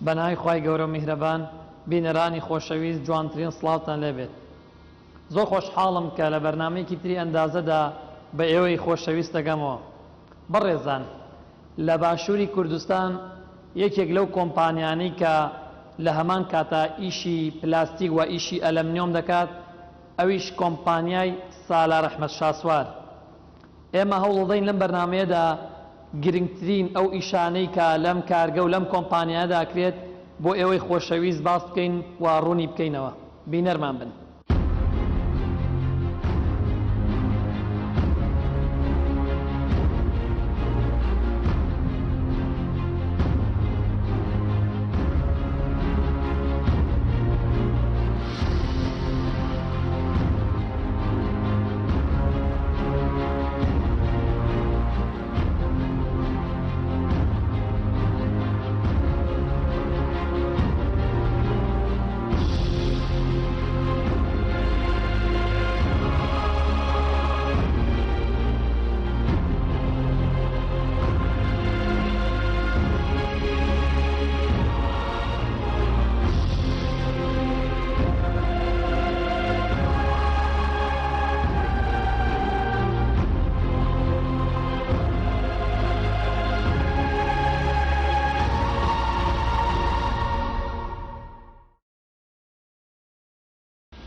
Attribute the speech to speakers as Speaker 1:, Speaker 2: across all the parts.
Speaker 1: بەناوی خوای گەورەو میهرەبان بینەرانی خۆشەویست جوانترین سڵاوتان لێبێت زۆر خۆشحاڵم کە لە بەرنامەیەکی تری ئەندازەدا بە ئێوەی خۆشەویست دەگەمەوە بەڕێزان لە باشوری کوردستان یەکێک لەو کۆمپانیانەی کە لە هەمان کاتا ئیشی پلاستیک وە ئیشی ئەلەمنیۆم دەکات ئەویش کۆمپانیای سالار ئەحمەد شاسوار ئێمە هەوڵدەدەین لەم بەرنامەیەدا گرنگترین ئەو ئیشانەی کە لەم کارگە و لەم کۆمپانیایەدا ئەکرێت بۆ ئێوەی خۆشەویست باس بکەین و ڕوونی بکەینەوە. بینەرمان بن.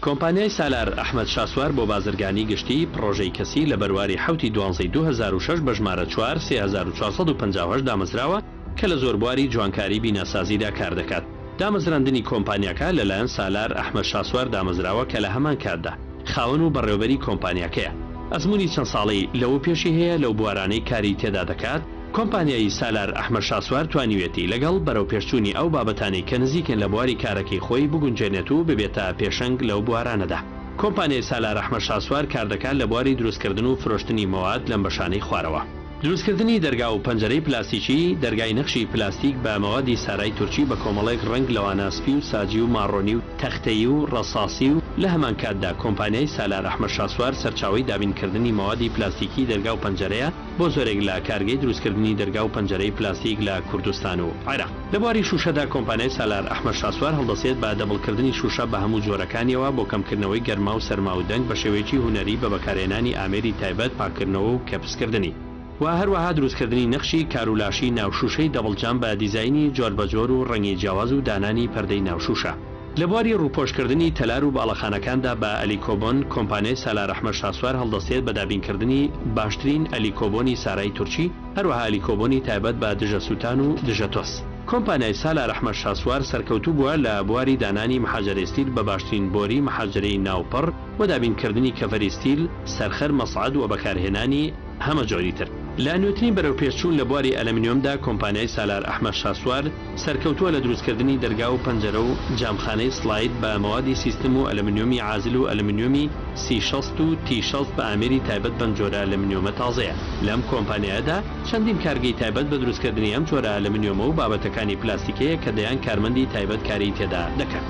Speaker 2: کۆمپانیای سالار ئەحمەد شاسوار بۆ بازرگانی گشتی، پڕۆژەی کەسی لە بەرواری حەوتی دوانزەی 2006 بە ژمارە چوار 3458 دامەزراوە کە لە زۆر بواری جوانکاری بیناسازیدا کار دەکات. دامەزراندنی کۆمپانیاکە لەلایەن سالار ئەحمەد شاسوار دامەزراوە کە لە هەمان کاتدا خاوەن و بەڕێوەبەری کۆمپانیاکەیە. ئەزموونی چەند ساڵەی لەوە پێشی هەیە لەو بوارانەی کاری تێدا دەکات، کۆمپانیای سالار ئەحمەد شاسوار توانیویەتی لەگەڵ بەرەوپێشچوونی ئەو بابەتانەی کە نزیکن لە بواری کارەکەی خۆی بگونجێنێت و ببێتە پێشەنگ لەو بوارانەدا. کۆمپانیای سالار ئەحمەد شاسوار کاردەکات لە بواری دروستکردن و فرۆشتنی مەواد لەم بەشانەی خوارەوە. دروستکردنی دەرگا و پەنجەرەی پلاستیکی، دەرگای نەخشی پلاستیک بە مەوادی سارای تورکی بە کۆمەڵێک ڕەنگ لەوانە سپی و ساجی و ماڕۆنی و تەختەیی و ڕەساسی و لە هەمانکاتدا کۆمپانیای سالار ئەحمەد شاسوار سەرچاوەی دابینکردنی مەوادی پلاستیکی دەرگا و پەنجەرەیە بۆ زۆرێک لە کارگەی دروستکردنی دەرگا و پەنجەرەی پلاستیک لە کوردستان و عێراق. لە بواری شوشەدا کۆمپانیای سالار ئەحمەد شاسوار هەڵدەسێت بە دەبڵکردنی شوشە بە هەموو جۆرەکانیەوە بۆ کەمکردنەوەی گەرما و سەرما و دەنگ بە شێوەیەکی هونەری بە بەکارهێنانی ئامێری تایبەت پاککردنەوە و کەپسکردنی و هەروەها دروستکردنی نەخشی کارولاشی ناو شوشەی دەبڵ جام بە دیزاینی جۆربەجۆر و ڕەنگی جیاواز و دانانی پەردەی ناو شوشە. لە بواری ڕووپۆشکردنی تەلار و باڵەخانەکاندا بە ئەلیکۆبۆن، کۆمپانیای سالار ئەحمەد شاسوار هەڵدەستێت بە دابینکردنی باشترین ئەلیکۆبۆنی سارای تورکی، هەروەها ئەلیکۆبۆنی تایبەت بە دژە سووتان و دژە تۆز. کۆمپانیای سالار ئەحمەد شاسوار سەرکەوتوو بووە لە بواری دانانی مەحاجەرەی ستیل بە باشترین بۆری مەحاجەرەی ناوپڕ و دابینکردنی کەڤەری ستیل، سەرخەر مەسعەد و بەکارهێنانی هەمە جۆری تر. لە نوێترین بەرەوپێشچوون لە بواری ئەلەمنیۆمدا کۆمپانیای سالار ئەحمەد شاسوار سەرکەوتووە لە دروستکردنی دەرگا و پەنجەرە و جامخانەی slide بە مەوادی سیستم و ئەلەمنیۆمی عازل و ئەلەمنیۆمی سی 60 و تی 60 بە ئامێری تایبەت بەم جۆرە ئەلەمنیۆمە تازەیە. لەم کۆمپانیایەدا چەندین کارگەی تایبەت بە دروستکردنی ئەم جۆرە ئەلەمنیۆمە و بابەتەکانی پلاستیک هەیە کە دەیان کارمەندی تایبەت کاری تێدا دەکەن.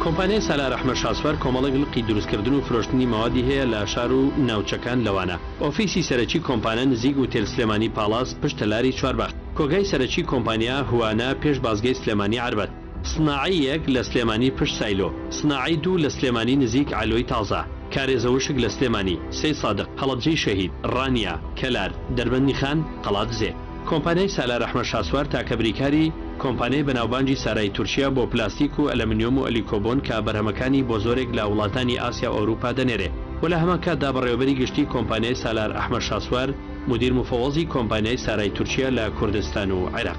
Speaker 2: کۆمپانیای سالار ئەحمەد شاسوار کۆمەڵێک لقی دروستکردن و فرۆشتنی مەوادی هەیە لە شار و ناوچەکان لەوانە، ئۆفیسی سەرەکی کۆمپانە نزیک ئوتێل سلێمانی پاڵاس پشت تەلاری چوارباخ، کۆگای سەرەکی کۆمپانیا هوانە پێش بازگەی سلێمانی عەربەت، سناعەی یەک لە سلێمانی پشت سایلۆ، سناعەی دوو لە سلێمانی نزیک عەلۆی تازە، کارێزە وشک لە سلێمانی، سەی سادق، هەڵەبجەی شەهید، ڕانیە، کەلار، دەربەندیخان، قەڵادزێ. کۆمپانیای سالار ئەحمەد شاسوار تاکە بریکاری کۆمپانیای بەناوبانگی سارای تورکیە بۆ پلاستیک و ئەلەمنیۆم و ئەلیکۆبۆن کە بەرهەمەکانی بۆ زۆرێک لە وڵاتانی ئاسیا و ئەوروپا دەنێرێ و لە هەمان کاتدا بەڕێوەبەری گشتی کۆمپانیای سالار ئەحمەد شاسوار مودیر موفەوەزی کۆمپانیای سارای تورکیە لە کوردستان و عێراق.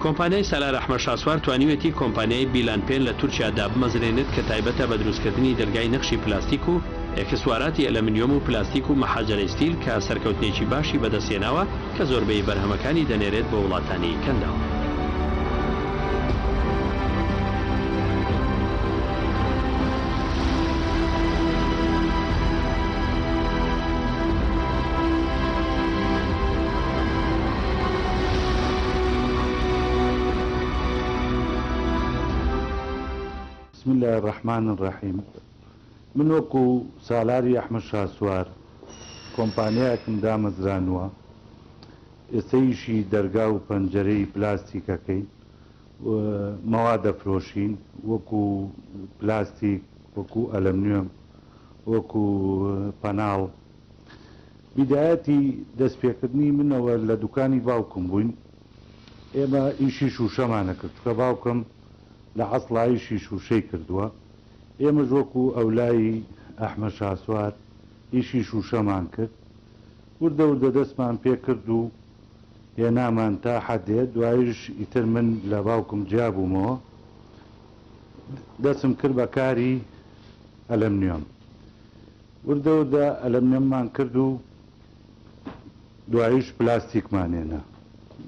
Speaker 2: کۆمپانیای سالار ئەحمەد شاسوار توانیویەتی کۆمپانیای بیلان پێن لە تورکیا دابمەزرێنێت کە تایبەتە بە دروستکردنی دەرگای نەخشی پلاستیک و ئێکسسواراتی ئەلەمنیۆم و پلاستیک و مەحاجەرەی ستیل کە سەرکەوتنێکی باشی بەدەستهێناوە کە زۆربەی بەرهەمەکانی دەنێرێت بۆ وڵاتانی کەنداو.
Speaker 3: بسم اللە الرحمن الرحیم من وەکو سالاری ئەحمەد شاسوار کۆمپانیایەکم دامەزرانووە ئێستە ئیشی دەرگا و پەنجەرەی پلاستیک ئەکەین. مەواد دەفرۆشین وەکو پلاستیک، وەکو ئەلەمنیۆم، وەکو پەناڵ. بیدایەتی دەستپێکردنی منەوە لە دوکانی باوکم بووین، ئێمە ئیشی شووشەمان ئەکرد، چونکە باوکم لە عەسڵا ئیشی شووشەی کردووە، ئێمەش وەکو ئەولای ئەحمەد شاسوار ئیشی شووشەمان کرد، وردە وردە دەستمان پێکرد و هێنامان تا حەدێ، دوایش ئیتر من لە باوکم جیا بوومەوە، دەستم کرد بە کاری ئەلەمنیۆم. وردە وردە ئەلەمنیۆممان کرد و دوایش پلاستیکمان هێنا.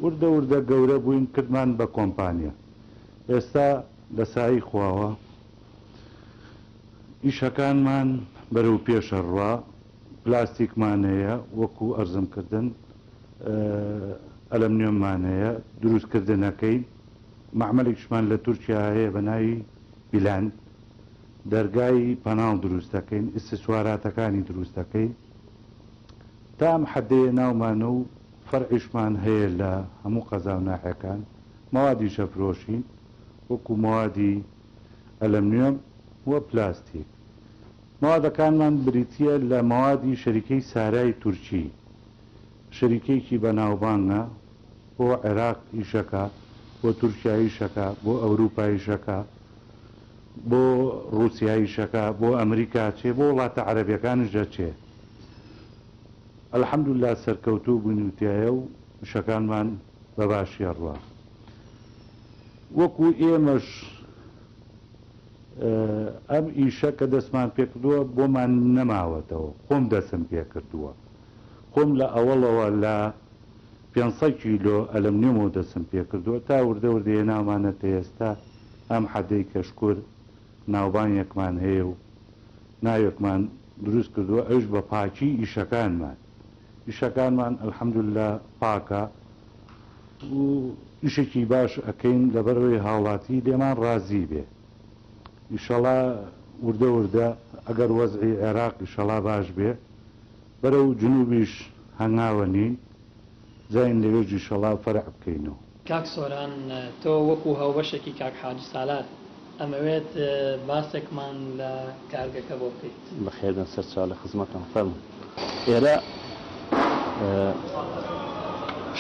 Speaker 3: وردە وردە گەورە بووین کردمان بە کۆمپانیا. ئێستا لە سایەی خواوە ئیشەکانمان بەرەو پێش ئەڕوا. پلاستیکمان هەیە وەکو ئەرزم کردن ئەلەمنیۆممان هەیە دروستکردنەکەی. مەعمەلێکیشمان لە تورکیا هەیە بە ناوی بیلان. دەرگای پەناڵ دروست دەکەین، ئیستسواراتەکانی دروست دەکەین تا ئەم حەدەیە ناومانە و فەرعیشمان هەیە لە هەموو قەزا و ناحیەکان، مەوادیش ئەفرۆشین وەکو مەوادی ئەلەمنیۆم و پلاستیک. مەوادەکانمان بریتییە لە مەوادی شەریکەی سارای تورکی، شەریکەیەکی بەناوبانگە، بۆ عێراق ئیشەکا، بۆ تورکیا ئیشەکا، بۆ ئەوروپا ئیشەکا، بۆ ڕوسیا ئیشەکا، بۆ ئەمریکا ئەچێ، بۆ وڵاتە عەرەبیەکانیش ئەچێ. الحمدللە سەرکەوتوو بووین و تیایە و ئیشەکانمان بە باشی ئەڕوا. وەکو ئێمەش ئەم ئیشە کە دەستمان پێکردووە بۆمان نەماوەتەوە، خۆم دەستم پێکردووە. خۆم لە ئەوەڵەوە لە 500 کیلۆ ئەلەمنیۆمەوە دەستم پێکردووە تا وردە وردە هێناومانەتە ئێستا ئەم حەدەی کە شکور ناوبانگێکمان هەیە و ناوێکمان دروست کردووە ئەویش بە پاکی ئیشەکانمان ئیشەکانمان الحمدللە پاکە و ئیشێکی باش ئەکەین لەبەرئەوەی هاوڵاتی لێمان ڕازی بێ ئیشەڵا وردە وردە ئەگەر وەزعی عێراق ئیشەڵا باش بێ بەرەو جنوبیش هەنگاوە نین زین لەوێش ئیشەڵا فەرع بکەینەوە.
Speaker 1: کاک سۆران تۆ وەکو هاوبەشێکی کاک حاجی سالار ئەمەوێت باسێکمان لە کارگەکە بۆ بکەیت.
Speaker 4: بەخێر بێن سەرچاو لە خزمەتتان فەرموون. ئێرە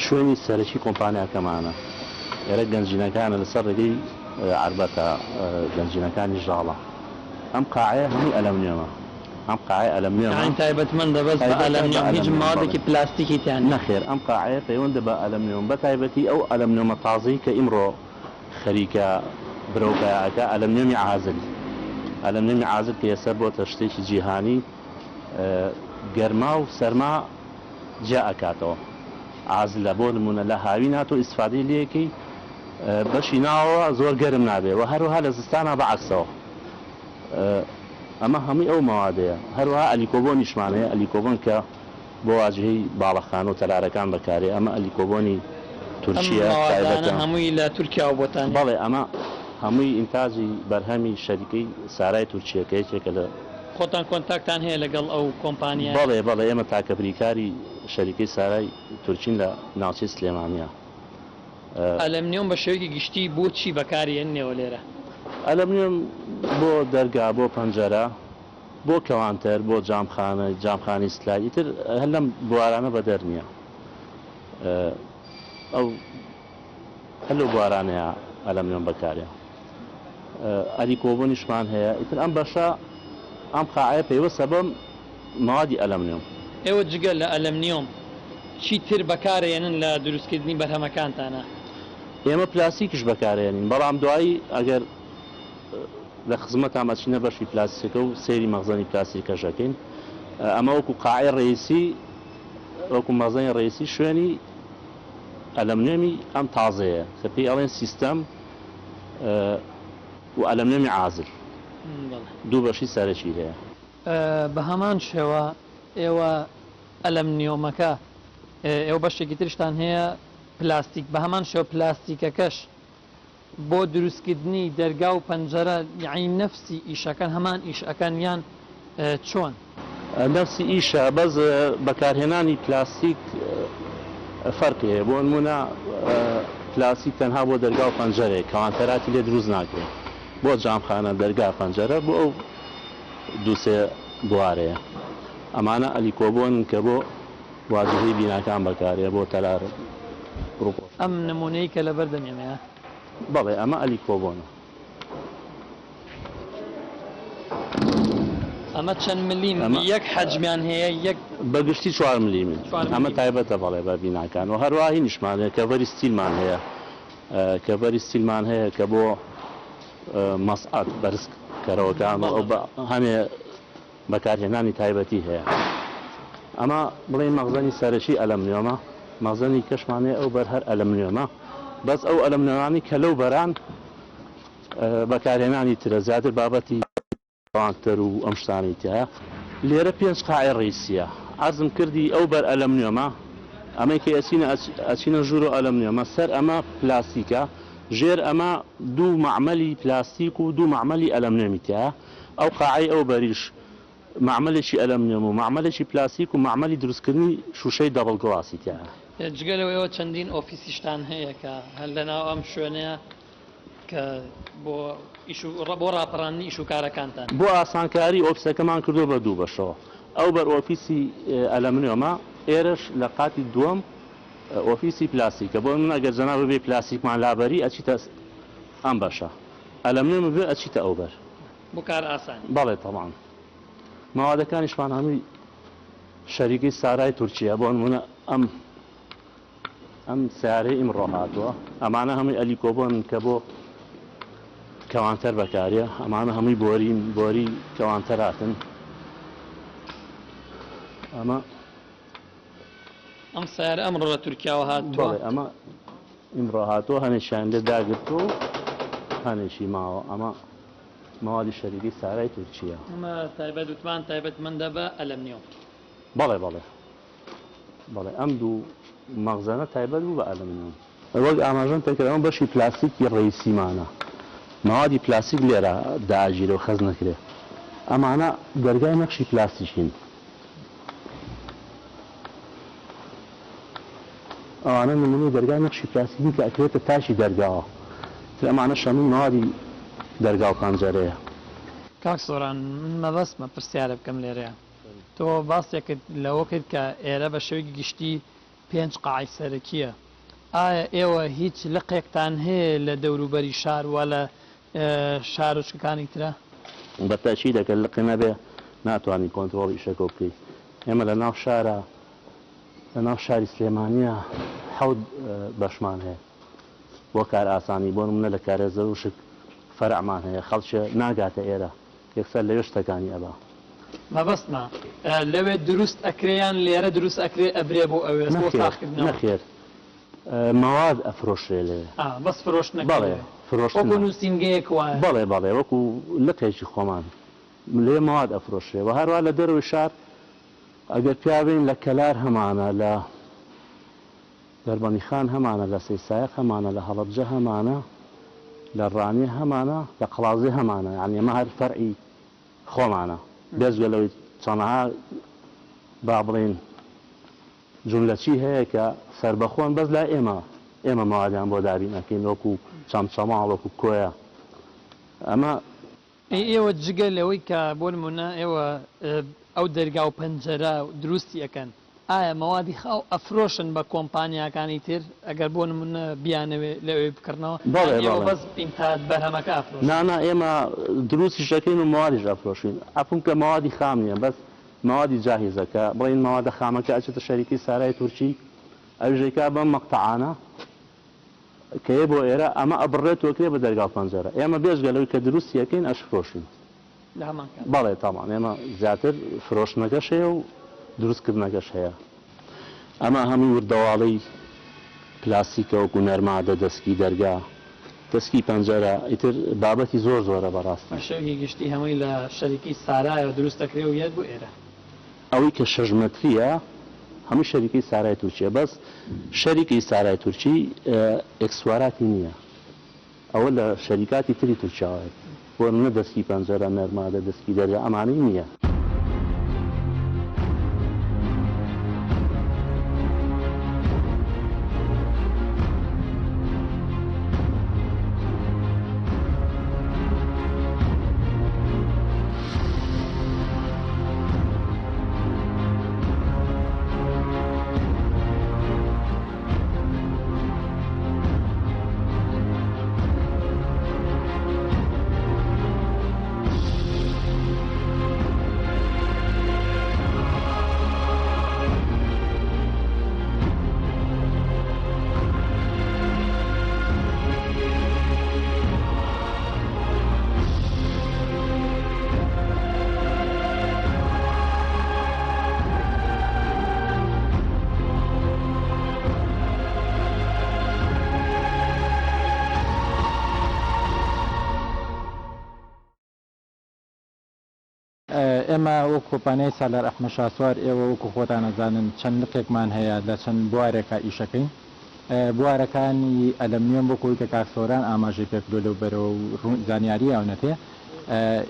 Speaker 4: شوێنی سەرەکی کۆمپانیاکەمانە. ئێرە گەنجینەکانە لەسەر ڕێگەی عەربەتە، گەنجینەکانی ژاڵە. ئەم قاعەیە هەمووی ئەلەمنیۆمە. ئەم قاعەیە ئەلەمنیۆمە.
Speaker 1: یانی تایبەتمەندە بەس بە ئەلەمنیۆم هیچ مەوادێکی پلاستیکی تیا نیە؟
Speaker 4: نەخێر ئەم قاعەیە پەیوەندە بە ئەلەمنیۆم بە تایبەتی ئەو ئەلەمنیۆمە تازەی کە ئیمڕۆ خەریکە برەو پەیا ئەکا ئەلەمنیۆمی عازل ئەلەمنیۆمی عازل کە ئێستا بۆتە شتێکی جیهانی گەرما و سەرما جیا ئەکاتەوە عازلە بۆ نمونە لە هاوینا تۆ ئیستفادەی لێکەی بەشی ناوەوە زۆر گەرم نابێ و هەروەها لە زستانا بە عەکسەوە. ئەمە هەمووی ئەو مەوادەیە. هەروەها ئەلیکۆبۆنیشمان هەیە، ئەلیکۆبۆن کە بۆ واجهەی باڵەخانە و تەلارەکان بەکارێ، ئەمە ئەلیکۆبۆنی
Speaker 1: ئەم
Speaker 4: تورکییە،
Speaker 1: مەوادانە
Speaker 4: تایبەتە.
Speaker 1: هەمووی لە تورکیاوە بۆتان هێناوە؟
Speaker 4: بەڵێ، ئەمە هەمووی ئینتاجی بەرهەمی شەریکەی سارای تورکییە کە یەکێکە لە.
Speaker 1: خۆتان کۆنتاکتان هەیە لەگەڵ ئەو کۆمپانیایە؟
Speaker 4: بەڵێ، بەڵێ، ئێمە تاکە بریکاری شەریکەی سارای تورکین لە ناوچەی سلێمانییە.
Speaker 1: ئەلەمنیۆم بە شێوەیەکی گشتی بۆ چی بەکاری ئەننێوە لێرە؟
Speaker 4: ئەلەمنیۆم بۆ دەرگا، بۆ پەنجەرە، بۆ کەوانتەر، بۆ جامخانە، جامخانەی سلاید، ئیتر هەر لەم بوارانە بەدەر نییە. ئەو هەر لەو بوارانەیە ئەلەمنیۆم بەکارێ. ئەلیکۆبۆنیشمان هەیە. ئیتر ئەم بەشە، ئەم قاعەیە پەیوەستە بەم مەوادی ئەلەمنیۆم.
Speaker 1: ئێوە جگە لە ئەلەمنیۆم چی تر بەکارئەیەنن لە دروستکردنی بەرهەمەکانتانا؟
Speaker 4: ئێمە پلاستیکیش بەکارئەیەنین، بەڵام دوایی ئەگەر لە خزمەتان ئەچینە بەشی پلاستیکەکە و سەیری مەخزەنی پلاستیکەش ئەکەین. ئەمە وەکو قاعەی ڕەئیسی، وەکو مەخزەنی ڕەئیسی شوێنی ئەلەمنیۆمی ئەم تازەیە کە پێی ئەڵێن سیستەم و ئەلەمنیۆمی عازل. دوو بەشی سەرەکی هەیە.
Speaker 1: بە هەمان شێوە ئێوە ئەلەمنیۆمەکە ئێوە بەشێکی تریشتان هەیە پلاستیک بە هەمان شێوە پلاستیکەکەش بۆ دروستکردنی دەرگا و پەنجەرە یەعنی نەفسی ئیشەکەن هەمان ئیش ئەکەن یان چۆن؟
Speaker 4: نەفسی ئیشە بەس بەکارهێنانی پلاستیک فەرقی هەیە بۆ نمونە. پلاستیک تەنها بۆ دەرگا و پەنجەرەیە، کەوانتەراتی لێ دروست ناکرێ. بۆ جامخانە، دەرگا، پەنجەرە، بۆ ئەو دوو سێ بوارەیە. ئەمانە ئەلیکۆبۆنن کە بۆ واجهەی بیناکان بەکارێ، بۆ تەلار ڕووپۆشەکان.
Speaker 1: ئەم نموونەی کە لەبەر دەمی ئێمەیە.
Speaker 4: بەڵێ ئەمە ئەلیکۆبۆنە.
Speaker 1: ئەمە چەند ملیم یەک حەجمیان هەیە یەک؟
Speaker 4: بە گشتی چوار ملیمن. ئەمە تایبەتە بەڵێ بە بیناکان و هەروەها هینیشمان هەیە کەڤەری ستیلمان هەیە کەڤەری ستیلمان هەیە کە بۆ مەسعەد بەرز کەرەوەکان و ئەو هەنێ بەکارهێنانی تایبەتی هەیە. ئەمە بڵێین مەخزەنی سەرەکی ئەلەمنیۆمە، مەخزەنی کەشمان هەیە ئەو بەر هەر ئەلەمنیۆمە، بەس ئەو ئەلەمنیۆمانەی کە لەو بەران بەکارهێنانی ترە، زیاتر بابەتی کاونتەر و ئەم شتانەی تیایە. لێرە پێنج قاعەی ڕەیسیە. عەرزم کردی ئەو بەر ئەلەمنیۆمە، ئەمەی کە ئەچینە ئەچینە ژوورۆ ئەلەمنیۆمە، سەر ئەمە پلاستیکە، ژێر ئەمە دوو مەعمەلی پلاستیک و دوو مەعمەلی ئەلەمنیۆمی تیایە. ئەو قاعەی ئەو بەریش مەعمەلێکی ئەلەمنیۆم و مەعمەلێکی پلاستیک و مەعمەلی دروستکردنی شوشەی double glass ی تیایە.
Speaker 1: جگە لەوە ئێوە چەندین ئۆفیسیشتان هەیە کە هەر لەناو ئەم شوێنەیە کە بۆ ئیش و بۆ ڕاپەڕاندنی ئیش و کارەکانتان.
Speaker 4: بۆ ئاسانکاری ئۆفیسەکەمان کردووە بە دوو بەشەوە، ئەو بەر ئۆفیسی ئەلەمنیۆمە، ئێرەش لە قاتی دووەم ئۆفیسی پلاستیکە. بۆ نموونە ئەگەر جەنابت بێی پلاستیکمان لابەری ئەچیتە ئەم بەشە. ئەلەمنیۆم بێ ئەچیتە ئەو بەر.
Speaker 1: بۆ کار ئاسانی.
Speaker 4: بەڵێ تەبعەن. مەوادەکانیشمان هەمووی شەریکەی سارای تورکیە. بۆ نموونە ئەم ئەم سەیارەی ئیمڕۆ هاتووە ئەمانە هەمووی ئەلیکۆبۆنن کە بۆ کەوانتەر بەکاریە. ئەمانە هەمووی بۆرین، بۆری کەوانتەراتن. ئەمە
Speaker 1: ئەم سەیارە ئەمڕۆ لە تورکیاوە هاتووە؟
Speaker 4: بەڵێ ئەمە ئیمڕۆ هاتووە، هەنێکیان لێ داگرتووە و هەنێکی ماوە. ئەمە مەوادی شەریکەی سارای تورکییە.
Speaker 1: ئەمە تایبەت وتمان تایبەتمەندە بە ئەلەمنیۆم.
Speaker 4: بەڵێ بەڵێ بەڵێ ئەم دوو مەخزەنە تایبەت بوو بە ئەلەمنیۆم. وەک ئاماژەم پێکرد ئەمە بەشی پلاستیکی ڕەیسیمانە. مەوادی پلاستیک لێرە دائەگیرێ و خەزنەکرێ. ئەمانە دەرگای نەخشی پلاستیکین. ئەوانە نمونەی دەرگای نەخشی پلاستیکین کە ئەکرێتە تاکی دەرگاوە. تر ئەمانەش هەمووی مەوادی دەرگا و پەنجەرەیە.
Speaker 1: کاک سۆران من مەبەستمە پرسیارێ بکەم لێرەیا تۆ باسێکت لەوە کرد کە ئێرە بە شێوەیەکی گشتی پێنج قاعەی سەرەکیە ئایا ئێوە هیچ لقێکتان هەیە لە دەوروبەری شار وا لە شارۆچکەکانی ترا؟
Speaker 4: بە تەئکید ئەگەر لقێ نەبێ ناتوانی کۆنترۆڵی ئیشەکەو بکەی. ئێمە لە ناو شارا لە ناو شاری سلێمانیا حەوت بەشمان هەیە بۆ کارئاسانی بۆ نمونە لە کارێزەروشک فەرعمان هەیە خەڵکێ ناگاتە ئێرە یەکسەر لەوێ شتەکانی ئەبا.
Speaker 1: مەبەستمە لەوێ دروست ئەکرێ یان لێرە دروست ئەکرێ ئەبرێ بۆ ئەوێ بۆ
Speaker 4: نەخێر
Speaker 1: ساغکردنەوە؟
Speaker 4: نەخێر مەواد ئەفرۆشرێ لەوێ.
Speaker 1: ئا بەس فرۆشتنەکەی
Speaker 4: بەڵێ
Speaker 1: لەوێ
Speaker 4: فرۆشتنە.
Speaker 1: وەکو نوسینگەیەک وایە؟
Speaker 4: بەڵێ بەڵێ وەکو لقێکی خۆمان لەوێ مەواد ئەفرۆشرێ وە هەروا لە دەرەوەی شار ئەگەر پیا بێین لە کەلار هەمانە لە دەربەندیخان هەمانە لە سەیسایق هەمانە لە هەڵەبجە هەمانە لە ڕانیە هەمانە لە قەڵادزێ هەمانە یانی ئەمە هەر فەرعی خۆمانە بێجگە لەوەی چەنەها با بڵێین جوملەچی هەیە کە سەربەخۆن بەس لای ئێمە ئێمە مەوادیان بۆ دابین ئەکەین وەکو چەمچەماڵ وەکو کۆیە ئەمە
Speaker 1: ئەی ئێوە جگە لەوەی کە بۆ نمونە ئێوە ئەو دەرگا و پەنجەرە دروستی ئەکەن ئایا مەوادی خاو ئەفرۆشن بە کۆمپانیاکانی تر ئەگەر بۆ نمونە بیانەوێ لەوێ بکڕنەوە یان
Speaker 4: بەڵێ
Speaker 1: ئێوە
Speaker 4: بەڵێ.
Speaker 1: بەس ئینتاج بەرهەمەکە ئەفرۆشن؟
Speaker 4: نا نا ئێمە دروستیش ئەکەین و مەوادیش ئەفرۆشین عەفوم کە مەوادی خام نیە بەس مەوادی جاهیزە کە بڵێین مەوادە خامەکە ئەچێتە شەریکەی سارای تورکی ئەویش ئەیکا بەم مەقتەعانە کە یە بۆ ئێرە ئەمە ئەبڕێت و ئەکرێ بە دەرگا و پەنجەرە ئێمە بێجگە لەوەی کە دروستی ئەکەین ئەشفرۆشین.
Speaker 1: لە هەمان کاتدا.
Speaker 4: بەڵێ تەبعەن ئێمە زیاتر فرۆشتنەکەش هەیە و دروست کردنەکەش هەیە. ئەمە هەمووی وردەواڵەی پلاستیکە وەکو نەرمادە، دەسکی دەرگا، دەسکی پەنجەرە، ئیتر بابەتی زۆر زۆرە بەڕاستی.
Speaker 1: بە شێوەیەکی گشتی هەمووی لە شەریکەی سارایەوە دروست دەکرێ و یەت بۆ ئێرە.
Speaker 4: ئەوەی کە شەش مەتریە هەمووی شەریکەی سارای تورکیە بەس شەریکەی سارای تورکی ئێکسواراتی نیە ئەوە لە شەریکاتی تری تورکیاوە هەیە بۆ نمونە دەسکی پەنجەرە نەرمادە دەسکی دەرگا ئەمانەی نیە.
Speaker 5: ئێمە وەک کۆمپانیای سالار ئەحمەد شاسوار ئێوە وەکو خۆتان ئەزانن چەند لقێکمان هەیە لە چەند بوارێکا ئیشەکەین بوارەکانی ئەلەمنیۆم وەکو ئەوەی کە کاک سۆران ئاماژەی پێکردوە لەو بەرەوە و ڕوون زانیاری یاونەتێ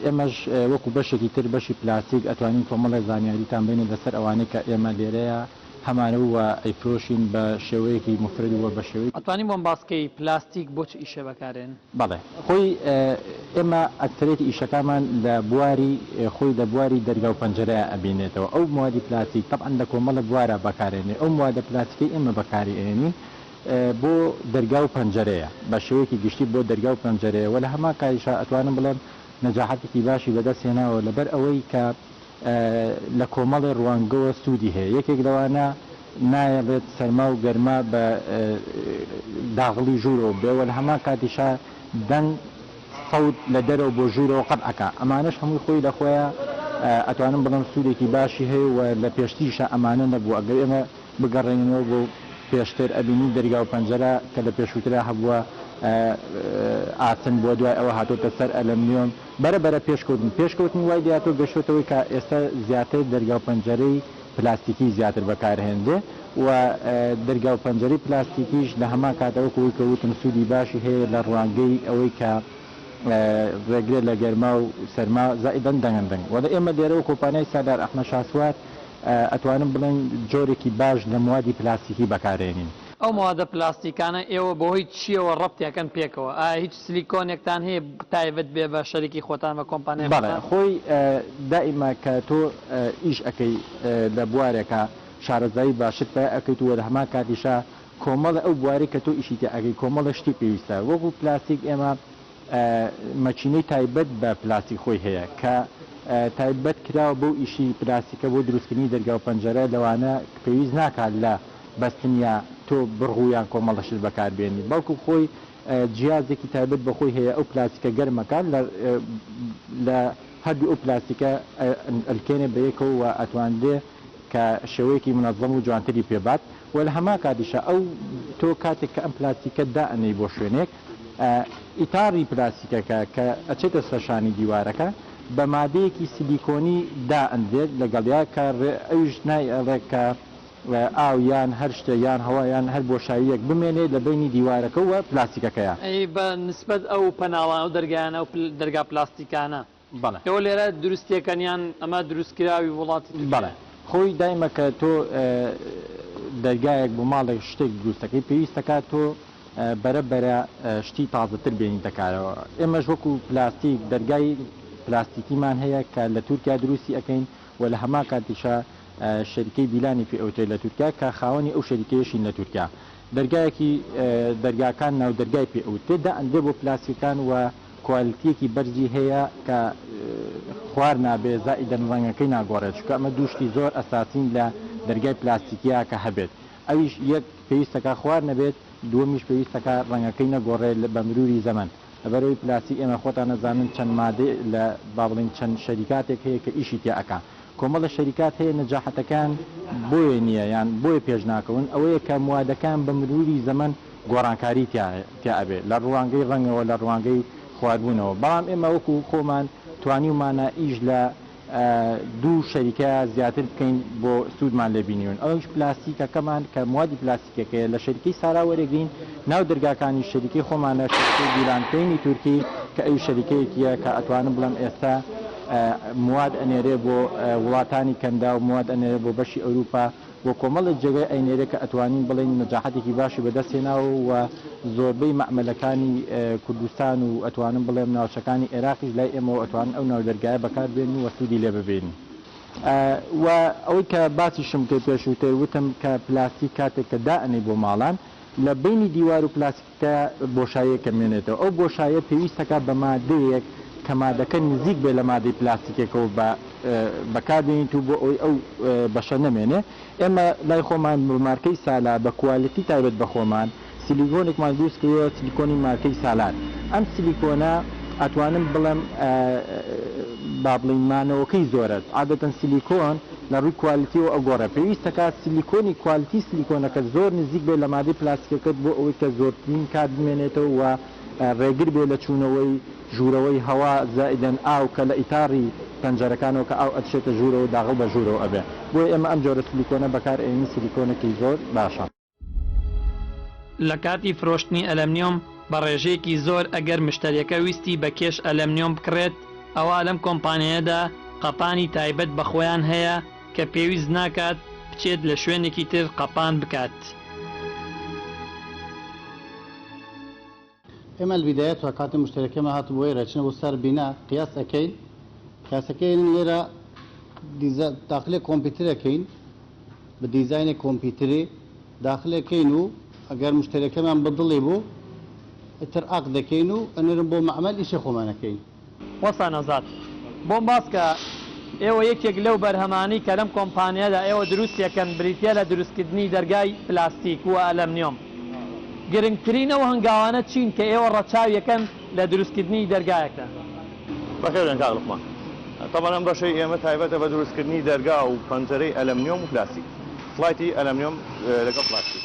Speaker 5: ئێمەش وەکو بەشێکی تر بەشی پلاستیک ئەتوانین کۆمەڵێک زانیاریتان بەینە لەسەر ئەوانەی کە ئێمە لێرەیە هەمانە و ئەیفرۆشین بە شێوەیەکی موفرەد و بە شێوەی.
Speaker 1: ئەتوانی بۆم باس کەی پلاستیک بۆ چ ئیشێ بەکارێن؟
Speaker 5: بەڵێ خۆی ئێمە ئەکسەرێتی ئیشەکانمان لە بواری خۆی لە بواری دەرگا و پەنجەرەیا ئەبینێتەوە ئەو موادی پلاستیک تەبعەن لە کۆمەڵە بوارا بەکارێنێ ئەو موادە پلاستیکەی ئێمە بەکاری ئەیەنین بۆ دەرگا و پەنجەرەیە بە شێوەیەکی گشتی بۆ دەرگا و پەنجەرەیە وە لە هەمان کاتیشا ئەتوانم بڵێم نەجاحەتێکی باشی بەدەست هێناوە لەبەر ئەوەی کە لە کۆمەڵێ ڕوانگەوە سوودی هەیە، یەکێک لەوانە نایەڵێت سەرما و گەرما بە داغڵی ژوورەوە بێ و لە هەمان کاتیشا دەنگ، سەوت، لە دەرەوە بۆ ژوورەوە قەت ئەکا. ئەمانەش هەمووی خۆی لە خۆیا ئەتوانم بڵێم سوودێکی باشی هەیە و لە پێشتریشا ئەمانە نەبوو. ئەگەر ئێمە بگەڕێینەوە بۆ پێشتر ئەبینین دەرگا و پەنجەرە کە لە پێشووترا هەبووە ئاسن بووە دوای ئەوە هاتۆتە سەر ئەلەمنیۆم، بەرە بەرە پێشکەوتن پێشکەوتنی وای لێهاتووە گەشتۆتەوەی کە ئێستا زیاتر دەرگا و پەنجەرەی پلاستیکی زیاتر بەکارهێنرێ و دەرگا و پەنجەرەی پلاستیکیش لە هەمان کاتە وەکو ئەوەی کە وتم سوودی باشی هەیە لە ڕوانگەی ئەوەی کە ڕێگرە لە گەرما و سەرما زائیدەن دەنگن دەنگ وەڵا ئێمە لێرەوە کۆمپانیای سالار ئەحمەد شاسوار ئەتوانم بڵێم جۆرێکی باش لە موادی پلاستیکی بەکارێنین.
Speaker 1: ئەو مەوادە پلاستیکانە ئێوە بەهۆی چیەوە ڕەبتی ئەکەن پێکەوە؟ ئایا هیچ سلیکۆنێکتان هەیە تایبەت بێ بە شەریکی خۆتان بە کۆمپانیای
Speaker 5: بەڵێ
Speaker 1: خۆتان؟
Speaker 5: خۆی دائیما کە تۆ ئیش ئەکەی لە بوارێکا شارەزایی باشت پەیا ئەکەیت و لە هەمان کاتیشا کۆمەڵێ ئەو بوارەی کە تۆ ئیشی تیا ئەکەی کۆمەڵێ شتی پێویستە وەکو پلاستیک ئێمە مەکینەی تایبەت بە پلاستیک خۆی هەیە کە تایبەت کراوە بەو ئیشی پلاستیکە بۆ دروستکردنی دەرگا و پەنجەرە لەوانە پێویست ناکات لە بەستنیا تۆ بڕغو یان کۆمەڵە شت بەکار بێنی بەڵکو خۆی جیازێکی تایبەت بە خۆی هەیە ئەو پلاستیکە گەرمەکات لە لە هەردوو ئەو پلاستیکە ئەلکێنێ بە یەکەوە و ئەتوانرێ کە شێوەیەکی منەزەم و جوانتری پێ بات و لە هەمان کاتیشا ئەو تۆ کاتێک کە ئەم پلاستیکە دائەنێی بۆ شوێنێک ئیتاڕی پلاستیکەکە کە ئەچێتە سەر شانی دیوارەکە بە مادەیەکی سلیکۆنی دائەنرێت لەگەڵیا کە ئەویش نایەڵێ کە ئاو یان هەر شتێک یان هەوا یان هەر بۆشاییەک بمێنێ لە بەینی دیوارەکە و پلاستیکەکەیا.
Speaker 1: ئەی بە نسبەت ئەو پەناڵانە ئەو دەرگایانە ئەو دەرگا پلاستیکانە
Speaker 5: بەڵێ.
Speaker 1: ئێوە لێرە دروستیەکەن یان ئەمە دروستکراوی وڵاتی تورکیایە؟
Speaker 5: بەڵێ خۆی دایمە کە تۆ دەرگایەک بۆ ماڵێک شتێک دروستەکەی پێویستەکات تۆ بەرە بەرە شتی تازەتر بێنیتە کارەوە ئێمەش وەکو پلاستیک دەرگای پلاستیکیمان هەیە کە لە تورکیا دروستی ئەکەین و لە هەمان کاتیشا شەریکەی بیلانی پێ ئەوترێت لە تورکیا کە خاوەنی ئەو شەریکەیەشین لە تورکیا دەرگایەکی دەرگاکان ناو دەرگای پێ ئەوترێت دائەنرێ بۆ پلاستیکەکان و کوالتیەکی بەرزی هەیە کە خوار نابێ زائیدەن ڕەنگەکەی ناگۆڕێت چونکە ئەمە دوو شتی زۆر ئەساسین لە دەرگای پلاستیکیا کە هەبێت ئەویش یەک پێویستەکا خوار نەبێت دووەمیش پێویستەکا ڕەنگەکەی نەگۆڕێت بە مروری زەمەن لەبەرئەوەی پلاستیک ئێمە خۆتان ئەزانن چەند مادەی لە با بڵێین چەند شەریکاتێک هەیە کە ئیشی تیا ئەکا کۆمەڵە شەریکات هەیە نەجاحەتەکەیان بۆیە نییە یان بۆیە پێش ناکەون ئەوەیە کە موادەکەیان بە مروری زەمەن گۆڕانکاری تیا تیا ئەبێ لە ڕوانگەی ڕەنگەوە لە ڕوانگەی خواربوونەوە بەڵام ئێمە وەکو خۆمان توانیومانە ئیش لە دوو شەریکە زیاتر بکەین بۆ سوودمان لێ بینیون ئەویش پلاستیکەکەمان کە موادی پلاستیکەکەیە لە شەریکەی سارا وەرەگرین ناو دەرگاکانی شەریکەی خۆمانە شەریکەی گیلان پەینی تورکی کە ئەویش شەریکەیەکیە کە ئەتوانم بڵێم ئێستا مواد ئەنێرێ بۆ وڵاتانی کەنداو مواد ئەنێرێ بۆ بەشی ئەوروپا بۆ کۆمەڵێک جێگای ئەینێرێ کە ئەتوانین بڵێین نەجاحەتێکی باشی بەدەست هێناوە و زۆربەی مەعمەلەکانی کوردستان و ئەتوانم بڵێم ناوچەکانی ئێراقیش لای ئێمەوە ئەتوانن ئەو ناودەرگایە بەکار بێنن و سوودی لێ ببینن. و ئەوەی کە باسیشم کرد پێشووتر وتم کە پلاستیک کاتێک کە دائەنێی بۆ ماڵان لە بەینی دیوار و پلاستیکەکە بۆشاییەک ئەمێنێتەوە ئەو بۆشاییە پێویستەکا بە مادەیەک کە مادەکە نزیک بێت لە مادەی پلاستیکەکەوە بە بەکار بێنیت و بۆ ئەوەی ئەو بەشە نەمێنێ ئێمە لای خۆمان بە مارکەی سالا بە کوالێتی تایبەت بە خۆمان سیلیکۆنێکمان دروست کردووە سیلیکۆنی مارکەی سالار ئەم سیلیکۆنە ئەتوانم بڵێم با بڵێین مانەوەکەی زۆرە عادەتەن سیلیکۆن لە ڕووی کوالتیەوە ئەگۆڕێ پێویستەکات سیلیکۆنی کوالتی سیلیکۆنەکەت زۆر نزیک بێت لە مادەی پلاستیکەکەت بۆ ئەوەی کە زۆرترین کات بمێنێتەوە و ڕێگر بێت لە چوونەوەی ژوورەوەی هەوا زائیدەن ئاو کە لە ئیتاڕی پەنجەرەکانەوە کە ئاو ئەچێتە ژوورەوە داغڵ بە ژوورەوە ئەبێ. بۆیە ئێمە ئەم جۆرە سلیکۆنە بەکار ئەیەنین سلیکۆنێکی زۆر باشە.
Speaker 1: لە کاتی فرۆشتنی ئەلەمنیۆم بە ڕێژەیەکی زۆر ئەگەر مشتەریەکە ویستی بە کێش ئەلەمنیۆم بکڕێت ئەوا لەم کۆمپانیایەدا قەپانی تایبەت بە خۆیان هەیە کە پێویست ناکات بچێت لە شوێنێکی تر قەپان بکات.
Speaker 6: ئێمە البدايەتوە کاتێ مشتەرەکەمان هات بۆ ئێرە چنە بۆ سەر بینا قیاس ئەکەین قیاسەکەی لێرە دیزا داخلێ کۆمپیوتەر ئەکەین بە دیزاینێ کۆمپیوتەری داخلەکەین و ئەگەر مشتەرەکەمان بە دڵی بوو ئیتر عەقد دەکەین و ئەنێرن بۆ مەعمەل ئیشی خۆمان ئەکەین.
Speaker 1: وەستا نەوزاد بۆم باس کە ئێوە یەکێک لەو بەرهەمانەی کە لەم کۆمپانیایەدا ئێوە دروستی ئەکەن بریتیە لە دروستکردنی دەرگای پلاستیک و ئەلەمنیۆم گرنگترین ئەو هەنگاوانە چین کە ئێوە ڕەچاوی ئەکەن لە دروستکردنی دەرگایەکدا؟
Speaker 7: بەخێربێن کاک لوقمان. تەبعەن ئەم بەشەی ئێمە تایبەتە بە دروستکردنی دەرگا و پەنجەرەی ئەلەمنیۆم و پلاستیک. سڵایتی ئەلەمنیۆم لەگەڵ پلاستیک.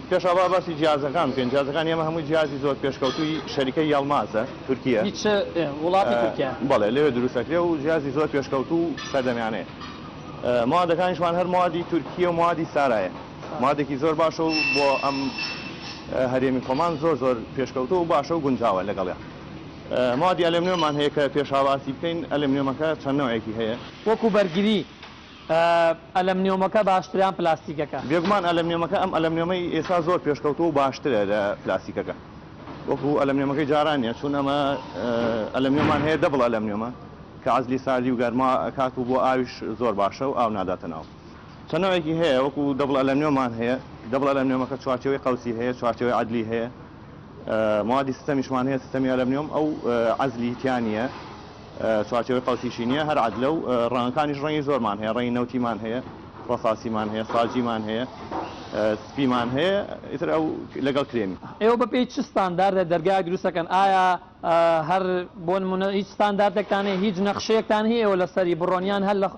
Speaker 7: پێشا با باسی جیازەکان بکەین جیازەکانی ئێمە هەمووی جیازی زۆر پێشکەوتووی شەریکەی یەڵمازە تورکیە
Speaker 1: هی چ وڵاتی تورکیا؟
Speaker 7: بەڵێ لەوێ دروست ئەکرێ و جیازی زۆر پێشکەوتوو و سەردەمیانەیە موادەکانیشمان هەر موادی تورکیە و موادی سارایە موادێکی زۆر باشە و بۆ ئەم هەرێمی خۆمان زۆر زۆر پێشکەوتوو و باشە و گونجاوە لەگەڵیا موادی ئەلەمنیۆمان هەیە کە پێشا باسی بکەین ئەلەمنیۆمەکە چەند نەوعێکی هەیە.
Speaker 1: وەکو بەرگری ئەلەمنیۆمەکە باشترە یان پلاستیکەکە؟
Speaker 7: بێگومان ئەلەمنیۆمەکە، ئەم ئەلەمنیۆمەی ئێستا زۆر پێشکەوتووە و باشترە لە پلاستیکەکە، وەکو ئەلەمنیۆمەکەی جاران نییە، چون ئەمە ئەلەمنیۆمان هەیە double ئەلەمنیۆمە کە عەزلی ساردی و گەرما ئەکات و بۆ ئاویش زۆر باشە و ئاو ناداتە ناو. چەند نەوعێکی هەیە وەکو double ئەلەمنیۆمان هەیە، double ئەلەمنیۆمەکە چوارچێوەی قەوسی هەیە، چوارچێوەی عەدلی هەیە، موادی سیستەمیشمان هەیە، سیستەمی ئەلەمنیۆم ئەو عەزلی تیا نییە. چوارچێوەی قەوسیشی نییە هەر عەدلە و ڕەنگەکانیش ڕەنگی زۆرمان هەیە ڕەنگی نەوتیمان هەیە ڕەساسیمان هەیە ساجیمان هەیە سپیمان هەیە ئیتر ئەو لەگەڵ کرێمی.
Speaker 1: ئێوە بەپێی چ ستانداردێک دەرگایەک دروست دەکەن؟ ئایا هەر بۆ نموونە هیچ ستانداردێکتان هەیە هیچ نەخشەیەکتان هەیە ئێوە لەسەری بڕۆن یان هەر لە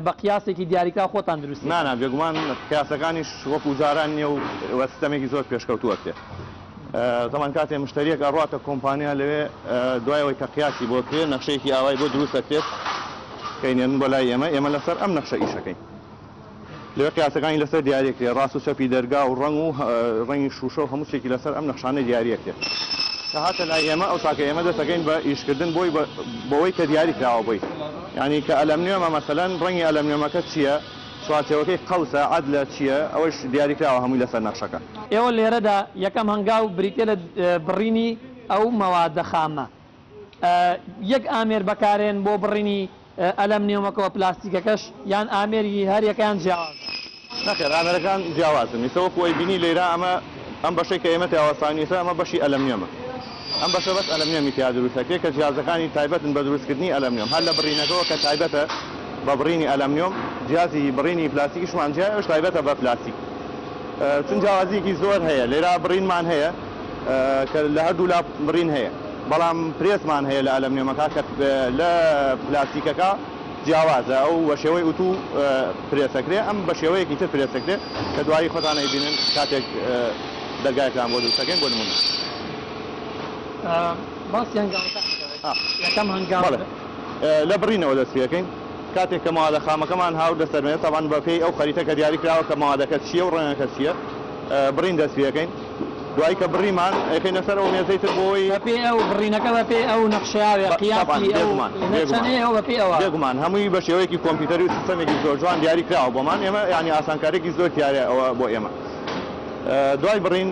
Speaker 1: بە قیاسێکی دیاریکراو خۆتان دروستی
Speaker 7: نا نا بێگومان قیاسەکانیش وەکو جاران نیە و وە سیستەمێکی زۆر پێشکەوتوو ئەکرێ تەبعەن کاتێ مشتەریەک ئەڕواتە کۆمپانیا لەوێ دوای ئەوەی کە قیاسی بۆ کرێ نەخشەیەکی ئاوای بۆ دروست ئەکرێت کە ئەینێرن بۆ لای ئێمە ئێمە لەسەر ئەم نەخشە ئیشەکەین لەوێ قیاسەکانی لەسەر دیاری ئەکرێ ڕاست و چەپی دەرگا و ڕەنگ و ڕەنگی شووشە و هەموو شتێکی لەسەر ئەم نەخشانە دیاری ئەکرێت. کە هاتە لای ئێمە ئەوسا کە ئێمە دەست ئەکەین بە ئیشکردن بۆی بەوەی کە دیاری کراوە بۆی یانی کە ئەلەمنیۆمە مەسەلەن ڕەنگی ئەلەمنیۆمەکە چییە چوارچێوەکەی قەوسە عەدلە چییە ئەوەش دیاری کراوە هەمووی لەسەر نەخشەکە.
Speaker 1: ئێوە لێرەدا یەکەم هەنگاو بریتیە لە بڕینی ئەو مەوادە خامە یەک ئامێر بەکارێن بۆ بڕینی ئەلەمنیۆمەکە و پلاستیکەکەش یان ئامێری هەر یەکەیان جیاوازە؟
Speaker 7: نەخێر ئامێرەکان جیاوازن ئیستا وەکو ئەیبینی لەیرا ئەمە ئەم بەشەی کە ئێمە تیا وەستاوین ئیستا ئەمە بەشی ئەلەمنیۆمە ئەم بەشە بەس ئەلەمنیۆمی تیا دروست ئەکرێ کە جیازەکانی تایبەتن بە دروستکردنی ئەلەمنیۆم هەر لە بڕینەکەوە کە تایبەتە بە بڕینی ئەلەمنیۆم جیازی بڕینی پلاستیکیشمان جیایە ئەوش تایبەتە بە پلاستیک چون جیاوازیەکی زۆر هەیە لێرا بڕینمان هەیە کە لە هەردوو لا بڕین هەیە بەڵام پرێسمان هەیە لە ئەلەمنیۆمەکە کە لە پلاستیکەکە جیاوازە ئەو بە شێوەی ئوتو پرێسەکرێ ئەم بە شێوەیەکی تر پرێسەکرێ کە دوایی خۆتان ئەیبینن کاتێک دەرگایەکتان بۆ دروست دەکەین بۆ نمونە.
Speaker 1: باسی هەنگاوەکان بکە یەکەم هەنگاو.
Speaker 7: بەڵێ لە بڕینەوە دەست پێکەین کاتێک کە مەوادە خامەکەمان هاوردە سەر مێز تەبعەن بە پێی ئەو خەریتە کە دیاری کراوە کە مەوادەکە چییە و ڕەنگەکە چییە بڕین دەست پێکەین دوای کە بڕیمان ئەیخەینە سەر ئەو مێزەی تر بۆی
Speaker 1: بەپێی ئەو بڕینەکە بەپێی ئەو نەخشەیە بێ قیاسی ئەو چەنەیە ئەو بەپێی ئەوە.
Speaker 7: بێگومان هەمووی بە شێوەیەکی کۆمپیوتەری و سیستەمێکی زۆر جوان دیاری کراوە بۆمان ئێمە یانی ئاسانکاریەکی زۆر تیایە ئەوە بۆ ئێمە دوای بڕین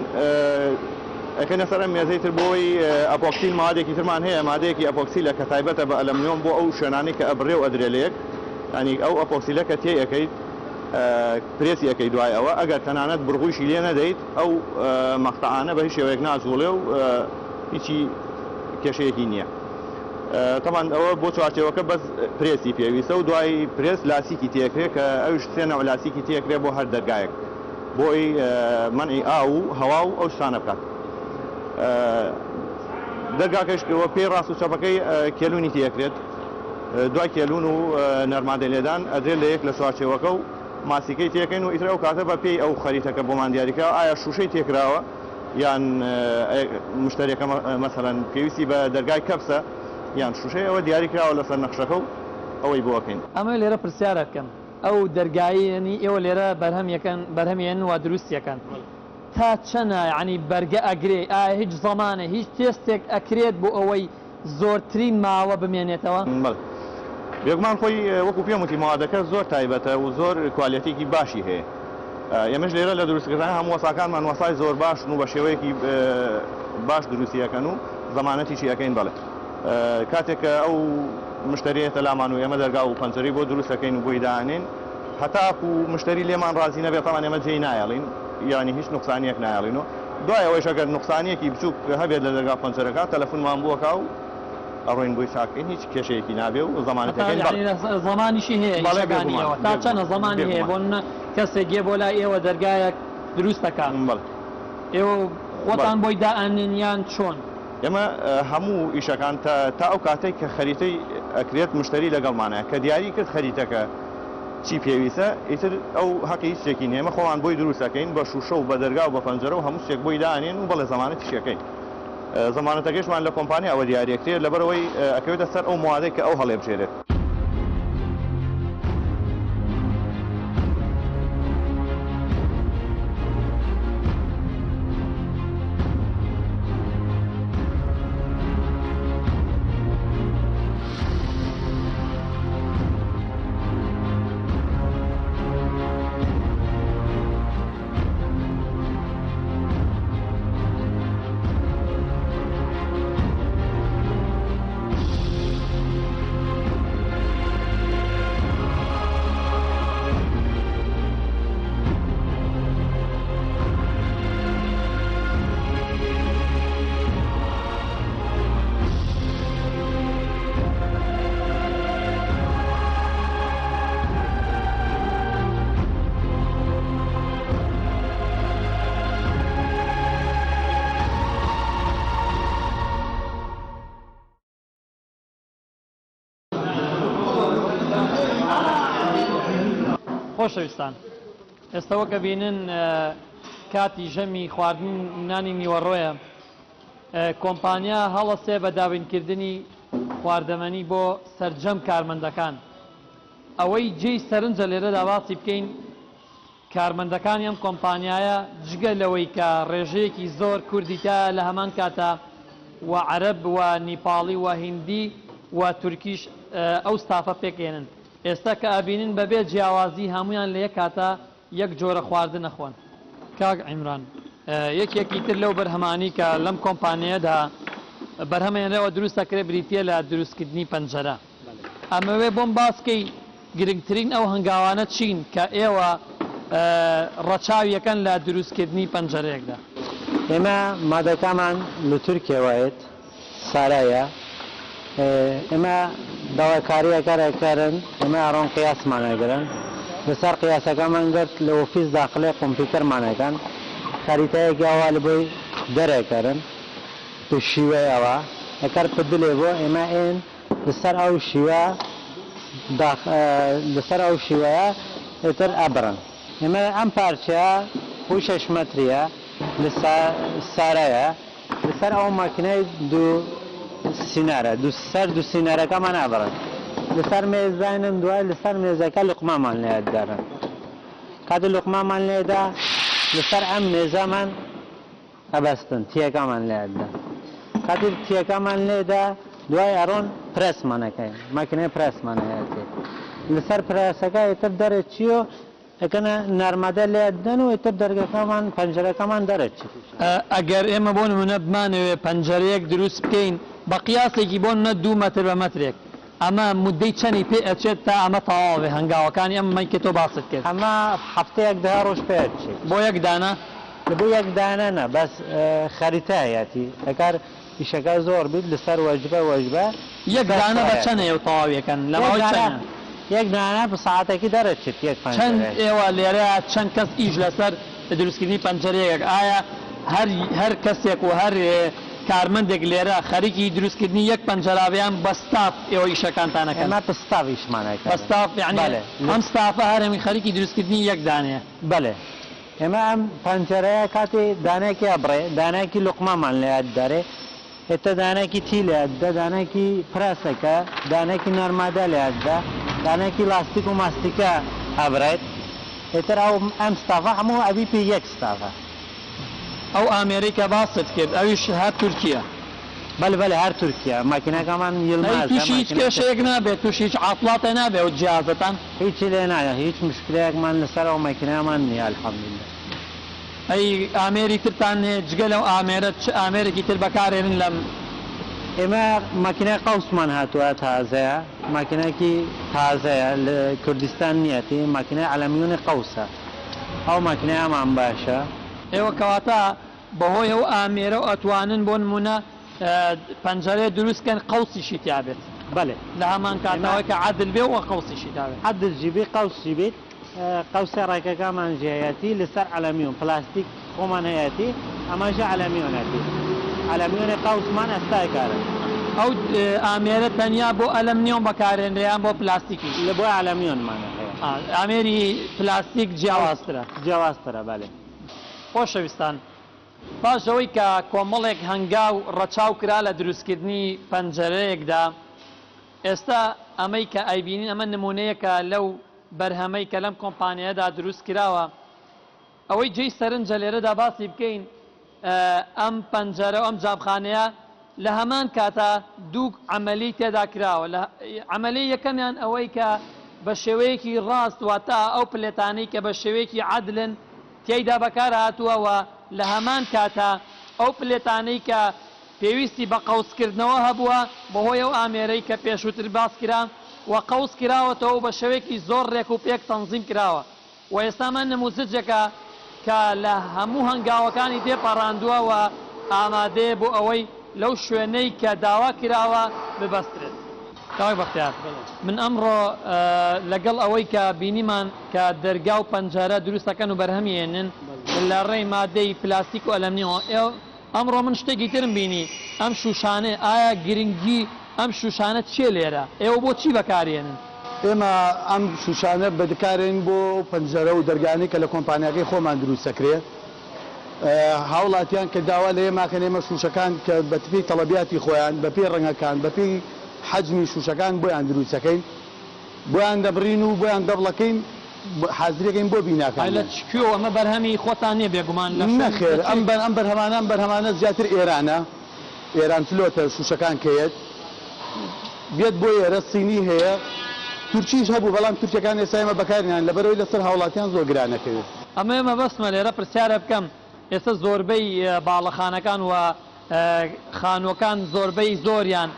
Speaker 7: ئەیخەینە سەر ئەم مێزەی تر بۆی ئەپۆکسیل مادێکی ترمان هەیە مادەیەکی ئەپۆکسیلە کە تایبەتە بە ئەلەمنیۆم بۆ ئەو شوێنانەی کە ئەبڕێ و ئەدرێ لە یەک یانی ئەو ئەپۆکسیلە کە تێی ئەکەیت پرێسی ئەکەی دوای ئەوە ئەگەر تەنانەت بڕغویشی لێ نەدەیت ئەو مەقتەعانە بە هیچ شێوەیەک ناجوڵێ و هیچی کێشەیەکی نییە تەبعەن ئەوە بۆ چوارچێوەکە بەس پرێسی پێویستە و دوای پرێس لاسیکی تێکرێ کە ئەویش سێ نەوع لاسیکی تێکرێ بۆ هەر دەرگایەک بۆی مەنعی ئاو و هەوا و ئەو شتانە بکات دەرگاکەش پێی ڕاست و چەپەکەی کێلونی تێکرێت دوای کێلوون و نەرمادە لێدان ئەدرێت لە یەک لە چوارچێوەکە و ماسیکەی تێکەین و ئیتر ئەو کاتە بە پێی ئەو خەریتە کە بۆمان دیاریکراوە ئایا شووشەی تێکراوە یان مشتەریەکە مەسەلەن پێویستی بە دەرگای کەپسە. یان شوشەیە ئەوە دیاری کراوە لەسەر نەخشەکە و ئەوەی بۆ ئەکەین.
Speaker 1: ئەمەوێ لێرە پرسیارە بکەم ئەو دەرگایەنی ئێوە لێرە بەرهەم یەکەن بەرهەم یەن و دروست یەکەن تا چەنە یانی بەرگە ئەگرێ ئایا هیچ زەمانە هیچ تێستێک ئەکرێت بۆ ئەوەی زۆرترین ماوە بمێنێتەوە؟
Speaker 7: بەڵێ بێگومان خۆی وەکو پێم وتی مەوادەکە زۆر تایبەتە و زۆر کوالێتیکی باشی هەیە ئێمەش لێرە لە دروستکردن هەموو وەساکانمان وەسای زۆر باشن و بە شێوەیەکی باش دروستی ئەکەن و زەمانەتیشی ئەکەین بەڵێ کاتێک کە ئەو مشتەریەتە لامان و ئێمە دەرگا و پەنجەرەی بۆ دروست ئەکەین و بۆی دائەنێین هەتاکو مشتەری لێمان ڕازی نەبێت تەبعەن ئێمە جێی نایەڵین یانی هیچ نوقسانیەک نایەڵین و دوای ئەوەیش ئەگەر نوقسانیەکی بچوک هەبێت لە دەرگا و پەنجەرەکە تەلەفونمان بۆ ئەکا و ئەڕۆین بۆی چاکەین هیچ کێشەیەکی نابێ و زەمانەتەکەین
Speaker 1: بەڵێ زەمانیشی هەیە
Speaker 7: بەڵێ
Speaker 1: ئیشەکانی
Speaker 7: بێگومان
Speaker 1: ئێوە تا چەنە
Speaker 7: بێگومان
Speaker 1: زەمانی هەیە
Speaker 7: بێگومان
Speaker 1: بۆ نمونە کەسێک یە بۆ لای ئێوە دەرگایەک دروست ئەکا
Speaker 7: بەڵێ
Speaker 1: ئێوە
Speaker 7: بەڵێ
Speaker 1: خۆتان بۆی دائەنێن یان چۆن؟
Speaker 7: ئێمە هەموو ئیشەکان تا تا ئەو کاتەی کە خەریتەی ئەکرێت مشتەری لەگەڵمانە کە دیاری کرد خەریتەکە چی پێویستە ئیتر ئەو هەقی هیچ شتێکی نیە ئێمە خۆمان بۆی دروست ئەکەین بە شوشە و بە دەرگا و بە پەنجەرە و هەموو شتێک بۆی دائەنێن و بەڵێ زەمانەتیش ئەکەین زەمانەتەکەیشمان لە کۆمپانیاوە دیاری ئەکرێت لەبەرئەوەی ئەکەوێتە سەر ئەو موادەی کە ئەو هەڵێبژێرێت.
Speaker 1: خۆشەویستان ئێستا وەک ئەبینن کاتی ژەمی خواردن نانی نیوەڕۆیە کۆمپانیا هەڵەسێ بە دابینکردنی خواردەمەنی بۆ سەرجەم کارمەندەکان ئەوەی جێی سەرنجە لێرەدا باسی بکەین کارمەندەکانی ئەم کۆمپانیایە جگە لەوەی کە ڕێژەیەکی زۆر کوردی تیایە لە هەمان کاتا و عەرەب و نیپاڵی و هیندی و تورکیش ئەو ستافە پێکئێنن ئێستا کە ئەبینن بەبێ جیاوازی هەموویان لە یەک کاتا یەک جۆرە خواردن ئەخۆن. کاک عیمران یەکێکی تر لەو بەرهەمانەی کە لەم کۆمپانیایەدا بەرهەمێنرێ و دروست ئەکرێت بریتییە لە دروستکردنی پەنجەرە. ئەمەوێ بۆم باس کەی گرنگترین ئەو هەنگاوانە چین کە ئێوە ڕەچاویەکەن لە دروستکردنی پەنجەرەیەکدا؟
Speaker 5: ئێمە مادەکامان لە تورکیەوە یەت سارایە ئێمە داواکاریەکە ئەکەرن ئێمە ئەڕۆن قیاسمان ئەگرن لەسەر قیاسەکەمان گرت لە ئۆفیس داخلێ کۆمپیوتەرمان ئەکەن خەریتەیەکی ئەوا لە بۆی دەرەکەرن بە شیوەی ئەوە ئەکەر پدلێ بۆ ئێمە ئێن لەسەر ئەو شیوە داخ لەسەر ئەو شیوەیە ئیتر ئەبڕن ئێمە ئەم پارچەیە بۆ شەش مەتریە لە سارایە لەسەر ئەو ماکینەی دوو سینارە دوو سەر دوو سینارەکەمان ئەبڕن لەسەر مێز داینن دوای لەسەر مێزەکە لوقمەمان لێ دەرن کاتێ لوقمەمان لێدا لەسەر ئەم مێزەمان ئەبەستن تیەکەمان لێ ئەدەن کاتێ تیەکەمان لێدا دوای ئەڕۆن پرەسمان ئەکەین ماکینەی پرەسمان هەیە لەسەر پرەسەکە ئیتر دەرەچیۆ ئەکەنە نەرمەدە لێ ئەدەن و ئیتر دەرگەکەمان پەنجەرەکەمان دەرەچێت.
Speaker 1: ئەگەر ئێمە بۆ نمونە بمانەوێ پەنجەرەیەک دروست بکەین بە قیاسێکی بۆ نمونە دوو مەتر بە مەترێک ئەمە مودەی چەنی پێ ئەچێت تا ئەمە تەواو بێ هەنگاوەکانی ئەم مەی کە تۆ باست کرد؟
Speaker 5: ئەمە هەفتەیەک دە ڕۆژ پێ ئەچێت.
Speaker 1: بۆ یەک دانە؟
Speaker 5: بۆ یەک دانە نا بەس خەریتە هەیەتی ئەکار ئیشەکە زۆر بیت لەسەر وەجبە وەجبە
Speaker 1: یەک دانە بە چەنە ئێوە تەواوی ئەکەن لە ماوەی چەنە؟
Speaker 5: یەک دانە بە سەعاتێکی دەرەچێت یەک
Speaker 1: چەند
Speaker 5: پەنجەرەیەک.
Speaker 1: ئێوە لێرە چەند کەس ئیش لەسەر دروستکردنی پەنجەرەیەک ئایا هەر هەر کەسێک و هەر کارمەندێک لێرە خەریکی دروستکردنی یەک پەنجەرە بێ یان بە ستاف ئێوە ئیشەکانتان ئەکەن؟
Speaker 5: ئێمە بە ستاف ئیشمان ئەکەن.
Speaker 1: بە ستاف یەعنی
Speaker 5: بەلێ.
Speaker 1: ئەم ستافە هەر هەمی خەریکی دروستکردنی یەک دانەیە؟
Speaker 5: بەلێ. ئێمە ئەم پەنجەرەیە کاتێ دانەیەکی ئەبڕێ دانەیەکی لوقمەمان لێ ئەدەرێ. ئێتە دانەکی تی لە یاددە، دانەکی پرەسەکە، دانەکی نەرمادە لە یاددە، دانەکی لاستیک و ماستیکە ئەبرێت. ئێتر ئەو ئەم ستافە هەموو ئەبی پێ یەک ستافە.
Speaker 1: ئەو ئامێرەی کە باست کرد ئەویش هەر تورکیە؟
Speaker 5: بەلی بەلی هەر تورکیە. ماکینەکەمان
Speaker 1: ئەی
Speaker 5: یڵمازە،
Speaker 1: توشی هیچ
Speaker 5: ماکینەی
Speaker 1: کێشەیەک
Speaker 5: تورکیە.
Speaker 1: نابێت؟ توشی هیچ عاتڵاتێ نابێ ئەو جیهازەتان؟
Speaker 5: هیچی لێ نایە، هیچ مشکلەیەکمان لەسەر ئەو ماکینەیەمان نیە الحمدللە.
Speaker 1: ئەی ئامێری ترتان هەیە جگە لەو ئامێرە چ ئامێرێکی تر بەکارێنن لەم.
Speaker 5: ئێمە ماکینەی قەوسمان هاتووە تازەیە ماکینەکی تازەیە لە کوردستان نیەتی ماکینەی ئەلەمیونی قەوسە ئەو ماکینەیەمان باشە.
Speaker 1: ئێوە کەواتە بەهۆی ئەو ئامێرەو ئەتوانن بۆ نمونە پەنجەرەیە دروست کەن قەوسیشی تیا بێت.
Speaker 5: بەلێ
Speaker 1: لە هەمان کاتەوە
Speaker 5: ئێمە.
Speaker 1: کە عەدل بێ و قەوسیشی تیا بێت.
Speaker 5: عەدل جی بی قەوسشی بیت. قەوسە ڕێکەکەمان ژەیەتی لەسەر ئەلەمیۆن پلاستیک خۆمان هەیەتی ئەمەژە ئەلەمیۆنەتی ئەلەمیۆنی قەوسمان ئەستای کارە.
Speaker 1: ئەو ئامێرە تەنیا بۆ ئەلەمنیۆم بەکارێنرێ یان بۆ پلاستیکیش؟
Speaker 5: لە بۆ ئەلەمیۆنمانە هەیە.
Speaker 1: ئامێری پلاستیک جیاوازترە.
Speaker 5: جیاوازترە بەلێ.
Speaker 1: خۆشەویستان پاش ئەوەی کە کۆمەڵێک هەنگاو ڕەچاو کرا لە دروستکردنی پەنجەرەیەکدا، ئێستا ئەمەی کە ئەیبینین ئەمە نموونەیەکە لەو بەرهەمەی کە لەم کۆمپانیایەدا دروست کراوە. ئەوەی جێی سەرنجە لێرەدا باسی بکەین ئەم پەنجەرە و ئەم جامخانەیە لە هەمان کاتا دوو عەمەلی تێدا کراوە. لە عەمەلی یەکەمیان ئەوەی کە بە شێوەیەکی ڕاست واتە ئەو پلێتانەی کە بە شێوەیەکی عەدلن تیایدا بەکار هاتووە و لە هەمان کاتا ئەو پلێتانەی کە پێویستی بە قەوسکردنەوە هەبووە بەهۆی ئەو ئامێرەی کە پێشووتر باس کرا و قەوس کراوەتەوە و بە شێوەیەکی زۆر ڕێک و پێک تەنزیم کراوە و ئێستا ئەمە نموزجێکە کە لە هەموو هەنگاوەکانی تێپەڕاندووە و ئامادەیە بۆ ئەوەی لەو شوێنەی کە داوا کراوە ببەسترێت. کاک بەختیار من ئەمڕۆ لەگەڵ ئەوەی کە بینیمان کە دەرگا و پەنجەرە دروست ئەکەن و بەرهەمی ئێنن لە ڕێی مادەی پلاستیک و ئەلەمنیەوە ئەمڕۆ من شتێکی ترم بینی ئەم شوشانەیە ئایا گرنگی ئەم شوشانە چیە لێرە ئێوە بۆ چی بەکارێنن؟
Speaker 8: ئێمە ئەم شوشانە بەدکارێن بۆ ئەو پەنجەرە و دەرگانەی کە لە کۆمپانیاکەی خۆمان دروست دەکرێ هاوڵاتیان کە داوا لە ئێماکەن ئێمە شوشەکان کە بە پێی تەڵەبیاتی خۆیان بە پێی ڕەنگەکان بە پێی حەجمی شوشەکان بۆیان دروست دەکەین بۆیان دەبڕین و بۆیان دەبڵەکەین حازرەکەین بۆ
Speaker 1: ئەی لە
Speaker 8: بیناکانیان.
Speaker 1: چ کوێوە ئەمە بەرهەمی خۆتان نیە بێگومان لە شوێن
Speaker 8: نەخێر
Speaker 1: لە چ
Speaker 8: ئەم بەر ئەم بەرهەمانە ئەم بەرهەمانە زیاتر ئێرانە ئێران فلۆتە شوشەکان کە یەت بێت بۆ ئێرە سینی هەیە تورکیش هەبوو بەڵام تورکەکان ئێستا ئێمە بەکاری نان لەبەرئەوەی لەسەر هاوڵاتیان زۆر گران ئەکەوێت.
Speaker 1: ئەمەیە مەبەستمە لێرە پرسیارە بکەم ئێستا زۆربەی باڵەخانەکان و خانووەکان زۆربەی زۆریان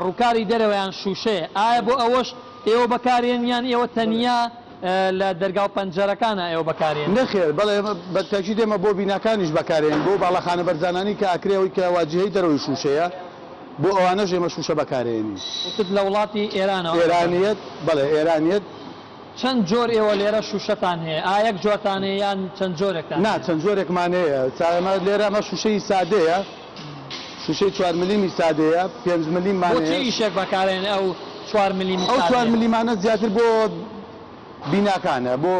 Speaker 1: ڕووکاری دەرەوەیان شووشەیە، ئایا بۆ ئەوەش ئێوە بەکارێن یان ئێوە تەنیا لە دەرگا و پەنجەرەکانا ئێوە بەکارێن؟
Speaker 8: نەخێر بەڵێ ئێمە بە تاکید ئێمە بۆ بیناکانیش بەکارێن بۆ باڵەخانە بەرزانانی کە ئەکرێ ئەوەی کە واجیهەی دەرەوەی شووشەیە بۆ ئەوانەش ئێمە شووشە بەکارێنین.
Speaker 1: وتت لە وڵاتی ئێرانەوە ئەمە
Speaker 8: ئێرانیەت بەڵێ ئێرانیەت.
Speaker 1: چەند جۆر ئێوە لێرە شووشەتان هەیە؟ ئایا یەک جۆرتان هەیە یان چەند جۆرێکتان
Speaker 8: نا
Speaker 1: هەیە؟
Speaker 8: چەند جۆرێکمان هەیە سا ئێمە لێرە ئەمە شووشەی سادەیە شووشەی چوار ملیمی سادەیە پێنج ملیممان
Speaker 1: بۆ چ
Speaker 8: هەیە.
Speaker 1: ئیشێک بەکارێن ئەو چوار ملیمی
Speaker 8: ئەو چوار
Speaker 1: سادەیە؟
Speaker 8: ملیمانە زیاتر بۆ بیناکانە بۆ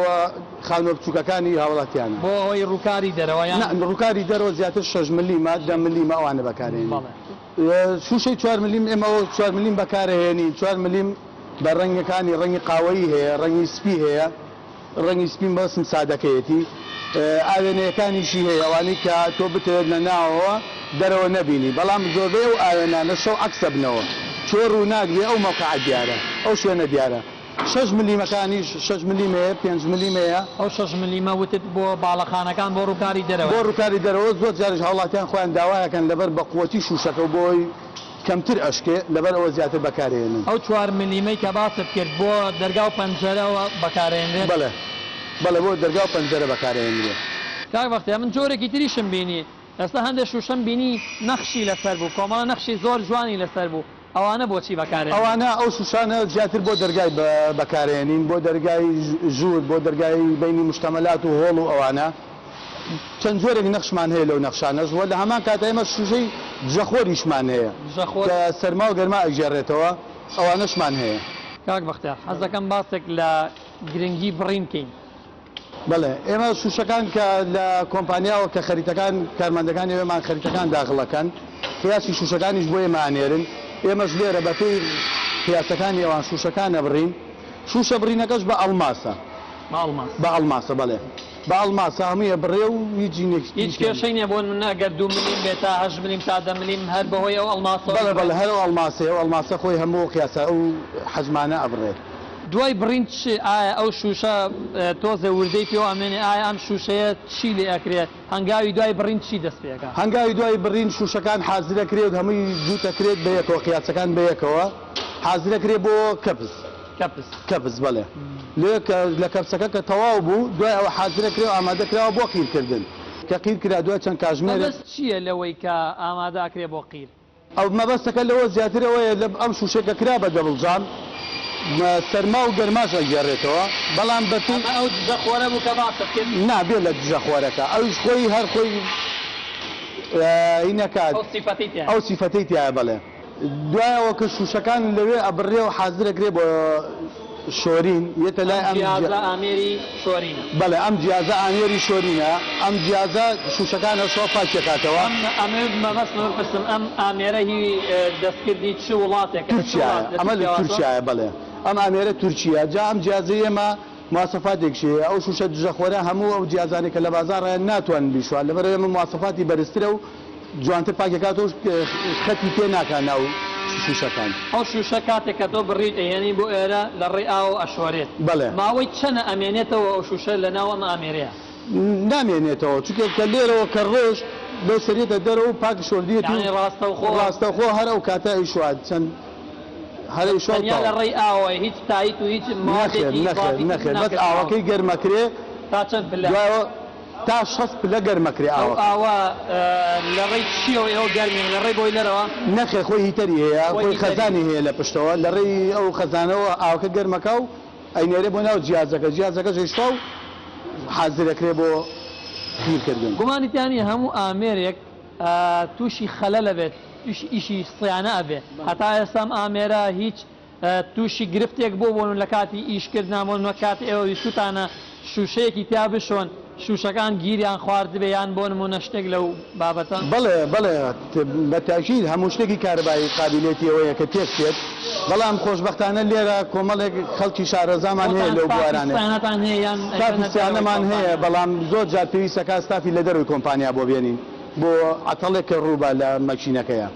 Speaker 8: خانووە بچووکەکانی هاوڵاتیانە.
Speaker 1: بۆ ئەوەی ڕووکاری دەرەوە یان؟
Speaker 8: نا ڕووکاری دەرەوە زیاتر شەش ملیمە دە ملیمە ئەوانە بەکارێنین.
Speaker 1: بەڵێ.
Speaker 8: شووشەی چوار ملیم ئێمە ئەو چوار ملیم بەکارەهێنین چوار ملیم بە ڕەنگەکانی ڕەنگی قاوەیی هەیە ڕەنگی سپی هەیە ڕەنگی سپی مەبەستم سادەکەیەتی ئاوێنەیەکانیشی هەیە ئەوانەی کە تۆ بتەوێت لە ناوەوە دەرەوە نەبینی بەڵام زۆربەی ئەو ئاوێنانە شەو عەکس ئەبنەوە چۆ ڕووناک بێ ئەو مەوقعە دیارە ئەو شوێنە دیارە شەش ملیمەکانیش شەش ملیم هەیە پێنج ملیم هەیە.
Speaker 1: ئەو شەش ملیمە وتت بۆ باڵەخانەکان بۆ ڕووکاری دەرەوەیە.
Speaker 8: بۆ ڕووکاری دەرەوە زۆر جاریش هاوڵاتیان خۆیان داوایەکەن لەبەر بەقوەتی شوشەکە و بۆی کەمتر ئەشکێ لەبەر ئەوە زیاتر بەکارێنن.
Speaker 1: ئەو چوار ملیمەی کە باست کرد بۆ دەرگا و پەنجەرە بەکارێنرێت؟
Speaker 8: بەڵێ بەڵێ بۆ دەرگا و پەنجەرە بەکارێنرێ.
Speaker 1: کاک بەختیار من جۆرێکی تریشم بینی ئێستا هەندێ شوشەم بینی نەخشی لەسەر بوو کۆمەڵە نەخشی زۆر جوانی لەسەر بوو ئەوانە بۆچی بەکارێنن؟
Speaker 8: ئەوانە ئەو شوشانە زیاتر بۆ دەرگای بەکارێنین بۆ دەرگای ژوور بۆ دەرگای بەینی مشتەمەلات و هۆڵ و ئەوانە چەند جۆرێک نەخشمان هەیە لەو نەخشانەش وە لە هەمان کاتا ئێمە شوشەی دژەخۆریشمان هەیە
Speaker 1: دژەخۆر.
Speaker 8: کە سەرما و گەرما ئەگێڕێتەوە ئەوانەشمان هەیە.
Speaker 1: کاک بەختیار حەز دەکەم باسێک لە گرنگی بڕین کەین.
Speaker 8: بەڵێ ئێمە شوشەکان کە لە کۆمپانیاوە کە خەریتەکان کارمەندەکانی ئێمەمان خەریتەکان داخڵەکەن. قیاسی شووشەکانیش بۆ ئێمە ئەنێرن، ئێمەش لێرە بەپێی قیاسەکانی ئەوان شووشەکان ئەبڕین، شووشە بڕینەکەش بە ئەڵماسە.
Speaker 1: بە ئەڵماس.
Speaker 8: بە ئەڵماسە بەڵێ. بە ئەڵماسە هەمووی ئەبڕێ و هیچ جینێکی
Speaker 1: هیچ کێشەی نیە بۆ نمونە ئەگەر دوو ملیم بێ تا هەشت ملیم تا دە ملیم هەر بەهۆی ئەو ئەڵماسەوە
Speaker 8: بەڵێ
Speaker 1: بڕێ؟
Speaker 8: بەڵێ هەر ئەو ئەڵماسەیە، ئەو ئەڵماسە خۆی هەموو ئەو قیاسە ئەو حەجمانە ئەبڕێت.
Speaker 1: دوای بڕین چ ئایا ئەو شووشە تۆزێ وردەی پێوە ئەمێنێ ئایا ئەم شووشەیە چی لێ ئەکرێ هەنگاوی دوای بڕین چی دەست پێ ئەکا؟
Speaker 8: هەنگاوی دوای بڕین شووشەکان حازرەکرێت هەمووی جووت ئەکرێت بەیەکەوە قیاسەکان بەیەکەوە حازرەکرێت بۆ کەپس.
Speaker 1: کەپس.
Speaker 8: کەپس بەڵێ لێ کە لە کەپسەکە کە تەواو بوو دوای ئەوە حازرە کرێ و ئامادە کراوە بۆ قیر کردن کە قیر کرا دوای چەند کاژمێرێک.
Speaker 1: مەبەست چییە لەوەی کە ئامادە ئەکرێ بۆ قیر؟
Speaker 8: ئەو مەبەستەکە لەوە زیاتر ئەوەیە لە ئەم شووشەی کە کرا بە دەبڵ جام سەرما و گەرماش ئەگێڕێتەوە بەڵام بە پێی.
Speaker 1: ئەمە ئەو دژە خۆرە بوو کە باست کرد؟
Speaker 8: نا بێ لە دژە خۆرەکە ئەویش خۆی هەر خۆی هی نەکات.
Speaker 1: ئەو سیفەتەی تیایە.
Speaker 8: ئەو سیفەتەی تیایە بەڵێ. دوای ئەوە کە شووشەکان لەوێ ئەبڕێ و حازر ئەکرێ بۆ شۆرین، یەتە لای
Speaker 1: ئەم. ئەم جیازە ئامێری شۆرینە.
Speaker 8: بەڵێ ئەم جیازە ئامێری شۆرینە، ئەم جیازە شووشەکان ئەشۆ پاکی ئەکاتەوە.
Speaker 1: ئەم ئەمەوێت مەبەستمە بپرسم ئەم ئامێرە هی دەستکردی چ وڵاتێکە؟ لە چ
Speaker 8: تورکیایە،
Speaker 1: وڵات لە
Speaker 8: ئەمە لە
Speaker 1: تورکیاوە هاتووە؟
Speaker 8: تورکیایە بەڵێ ئەم ئامێرە تورکییە، جا ئەم جیازەی ئێمە مواسەفاتێکشی هەیە، ئەو شووشە دژەخۆرە هەموو ئەو جیازانەی کە لە بازاڕ هەیە ناتوانن بیشوان، لەبەرئەوەی ئەمە مواسەفاتی بەرزترە و جوانتر پاکەکاتەوە و خەتی تێ ناکا ناو شووشەکان.
Speaker 1: ئەو شووشە کاتێک کە تۆ بڕیت ئەیهێنی بۆ ئێرە لە ڕێی ئاوەوە ئەشۆرێت.
Speaker 8: بەڵێ.
Speaker 1: ماوەی چەنە ئەمێنێتەوە ئەو شووشە لە ناو ئەم ئامێرەیا؟
Speaker 8: نامێنێتەوە چونکە کە لێرەوە کە ڕۆشت لەو سەریەتە دەرەوە و پاک شۆردیەتی و
Speaker 1: یانی ڕاستەوخۆ؟
Speaker 8: ڕاستەوخۆ هەر ئەو کاتە ئەیشوات چەند هەر ئەیشوا و
Speaker 1: تەنیا لە
Speaker 8: تەواو.
Speaker 1: ڕێی ئاوەوە هیچ تایت و هیچ
Speaker 8: نەخێر
Speaker 1: مادێکی
Speaker 8: نەخێر
Speaker 1: ئیزافی تر
Speaker 8: نەخێر بەس
Speaker 1: ناکرێتە
Speaker 8: ئاوەکەی
Speaker 1: ناوی؟
Speaker 8: گەرمەکرێ
Speaker 1: تا چەند پلە؟
Speaker 8: دوایەوە تا 60 پلە گەرمەکرێ
Speaker 1: ئەو
Speaker 8: ئاوەکە.
Speaker 1: ئاوە لە ڕێی چییەوە ئێوە گەرمین؟ لە ڕێی بۆیلەرەوە؟
Speaker 8: نەخێر خۆی heater ی هەیە،
Speaker 1: خۆی
Speaker 8: خۆی
Speaker 1: heater ی.
Speaker 8: خەزانی هەیە لە پشتەوە، لە ڕێی ئەو خەزانەوە ئاوەکە گەرمەکا و ئەینێرێ بۆ ناو جیازەکە، جیازەکەش ئەیشوا و حازرەکرێ بۆ قیرکردن.
Speaker 1: گومانی تیا نییە هەموو ئامێرێک تووشی خەلەل ئەبێت، تووشی ئیشی صیانە ئەبێ، هەتا ئێستا ئەم ئامێرە هیچ تووشی گرفتێک بووە بۆ لە کاتی ئیش کردنا بۆ نمونە کاتێ ئێوە ویستوتانە شوشەیەکی تیا بشۆن شوشەکان گیریان خواردبێ یان بۆ نمونە شتێک لەو بابەتە؟
Speaker 8: بەڵێ بەڵێ بە تاکید هەموو شتێکی کارەبایی قابیلێتی ئەوەیە کە تێک بچێت بەڵام خۆشبەختانە لێرە کۆمەڵێک خەڵکی شارەزامان هەیە
Speaker 1: خۆتان
Speaker 8: لەو
Speaker 1: ستافی
Speaker 8: بوارانەی
Speaker 1: سیانەتان هەیە یان
Speaker 8: ستافی
Speaker 1: ئەیبەنە دەرەوەی
Speaker 8: سیانەمان هەیە
Speaker 1: کۆمپانیا؟
Speaker 8: بەڵام زۆر جار پێویست ئەکات ستافی لە دەرەوەی کۆمپانیا بۆ بێنین بۆ عەتەڵێک کە ڕووبا لە مەکینەکەیا.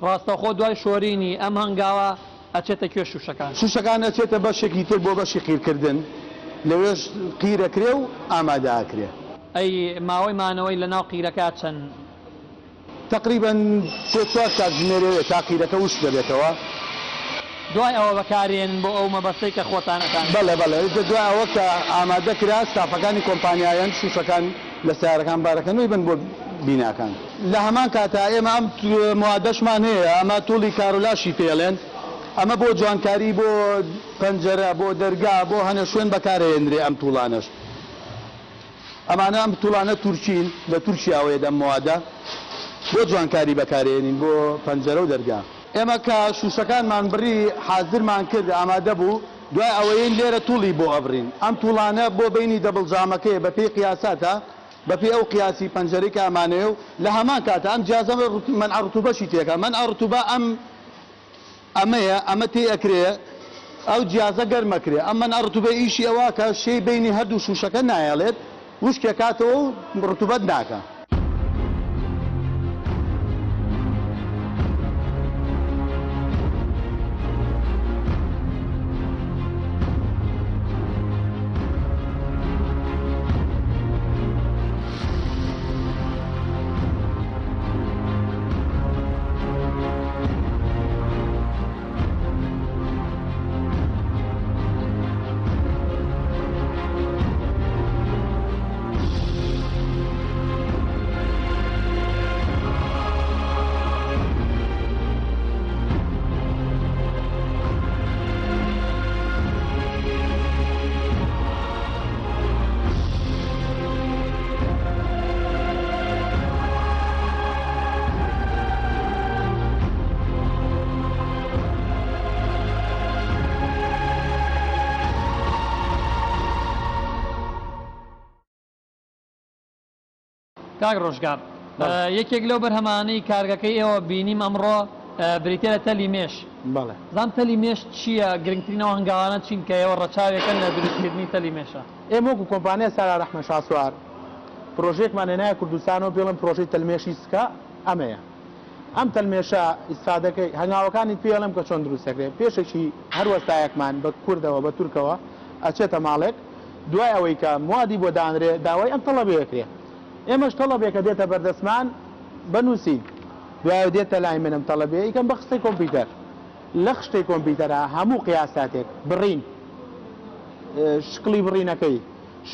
Speaker 1: ڕاستەوخۆ دوای شۆرینی ئەم هەنگاوە ئەچێتە کوێ شوشەکان؟
Speaker 8: شوشەکان ئەچێتە بەشێکی تر بۆ بەشی قیرکردن لەوێش قیر ئەکرێ و ئامادە ئەکرێ.
Speaker 1: ئەی ماوەی مانەوەی لەناو قیرەکە چەند؟
Speaker 8: تەقریبەن سێ چوار کاتژمێر ئەوێ تا قیرەکە وشک دەبێتەوە.
Speaker 1: دوای ئەوە بەکارێنن بۆ ئەو مەبەستەی کە خۆتان ئەتانەوێت؟
Speaker 8: بەڵێ بەڵێ دوای ئەوە کە ئامادە کرا ستافەکانی کۆمپانیایەن شوشەکان لە سەیارەکان بارەکەن و ئەیبەن بۆ بیناکان. لە هەمان کاتا ئێمە ئەم موادەشمان هەیە، ئەمە توڵی کارولاشی پێ ئەڵێن، ئەمە بۆ جوانکاری بۆ پەنجەرە، بۆ دەرگا، بۆ هەنێ شوێن بەکارئەهێنرێ ئەم توڵانەش. ئەمانە ئەم توڵانە تورکین، لە تورکیاوە یەت ئەم موادە، بۆ جوانکاری بەکارئەهێنین بۆ پەنجەرە و دەرگا. ئێمە کە شوشەکانمان بڕی حازرمان کرد ئامادە بوو، دوای ئەوەیین لێرە توڵی بۆ ئەبڕین، ئەم توڵانە بۆ بەینی دەبڵ جامەکەیە بەپێی قیاساتە، بەپێی ئەو قیاسی پەنجەرەی کە ئەمانەوێ و لە هەمان کاتا ئەم جیازە مەنع ڕتوبەشی تێکا، مەنع ڕتوبە ئەم ئەمەیە ئەمە تێی ئەکرێ ئەو جیازە گەرم ئەکرێ، ئەم مەنع ڕتوبە ئیشی ئەوە کە شێی بەینی هەردوو شوشەکە نایەڵێت وشکی ئەکاتەوە و ڕتوبەت ناکا.
Speaker 1: کاک ڕۆژگار، یەکێک لەو بەرهەمانەی کارگەکەی ئێوە بینیم ئەمڕۆ بریتیە لە تەلی مێش.
Speaker 9: بەڵێ.
Speaker 1: زان تەلی مێش چییە؟ گرنگترین ئەو هەنگاوانە چین کە ئێوە ڕەچاوێکەن لە دروستکردنی تەلی مێشە؟
Speaker 9: ئێمە وەکو کۆمپانیای سالار ئەحمەد شاسوار پرۆژەیەکمان هێنایە کوردستانەوە پێڵێن پرۆژەی تەلمێشی سکە ئەمەیە. ئەم تەلمێشە ئیسفادەکەی هەنگاوەکانی پێ ئەڵێم کە چۆن دروست دەکرێت. پێشەکی هەر وەستایەکمان بە کوردەوە بە تورکەوە ئەچێتە ماڵێک دوای ئەوەی کە موادی بۆ دانرێ داوای ئەم تەڵەبەیە کرێ. ئێمەش تەڵەبێکە دێتە بەردەستمان بە نووسین دوایەوە دێتە لای من ئەم تەڵەبەیە ئەیکەم بە خشتەی کۆمپیوتەر لە خشتەی کۆمپیوتەرا هەموو قیاساتێک بڕین شکڵی بڕینەکەی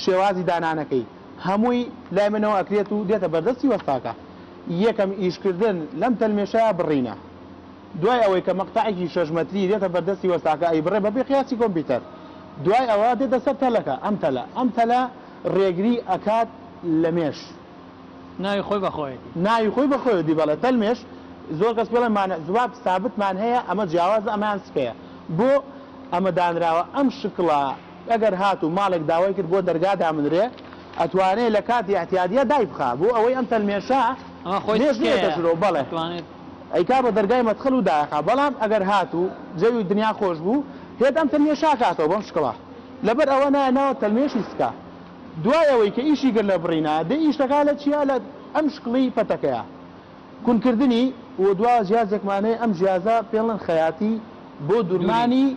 Speaker 9: شێوازی دانانەکەی هەمووی لای منەوە ئەکرێت و دێتە بەردەستی وەستاکە یەکەم ئیشکردن لەم تەلمێشەیا بڕینە دوای ئەوەی کە مەقتەعێکی شەش مەتری دێتە بەردەستی وەستاکە ئەیبڕێ بەپێی قیاسی کۆمپیوتەر دوای ئەوە دێتە سەر تەلەکە ئەم تەلە ئەم تەلە ڕێگری ئەکات لە مێش.
Speaker 1: ناوی خۆی بە خۆیەتی.
Speaker 9: ناوی خۆی بە خۆیەتی بەڵێ تەل مێش زۆر کەس پێڵێن مانع زوباب سابتمان هەیە ئەمە جیاوازە ئەمەیان سکەیە بۆ ئەمە دانراوە ئەم شکڵە ئەگەر هاتوو ماڵێک داوای کرد بۆ دەرگا دامنرێ ئەتوانێ لە کاتی ئیعتیادیا دایبخا بۆ ئەوەی ئەم تەل مێشە
Speaker 1: ئەمە خۆی
Speaker 9: مێش
Speaker 1: سکەیە
Speaker 9: نەیەتە ژورەوە بەڵێ
Speaker 1: ئەتوانێت.
Speaker 9: ئەیکا بە دەرگای مەدخەل و دایەخا بەڵام ئەگەر هاتوو جەوی دنیا خۆش بوو هێت ئەم تەل مێشە ئەکاتەوە بەم شکڵە. لەبەر ئەوە نایە ناوە تەلمێشی سکە. دوای ئەوەی کە ئیشی کرد لە بڕینا دێ ئیش دەکا لە چیا لە ئەم شکڵی پەتەکەیا کون کردنی و دوا جیازێکمان هەیە ئەم جیازە پێڵن خەیاتی بۆ دورمانی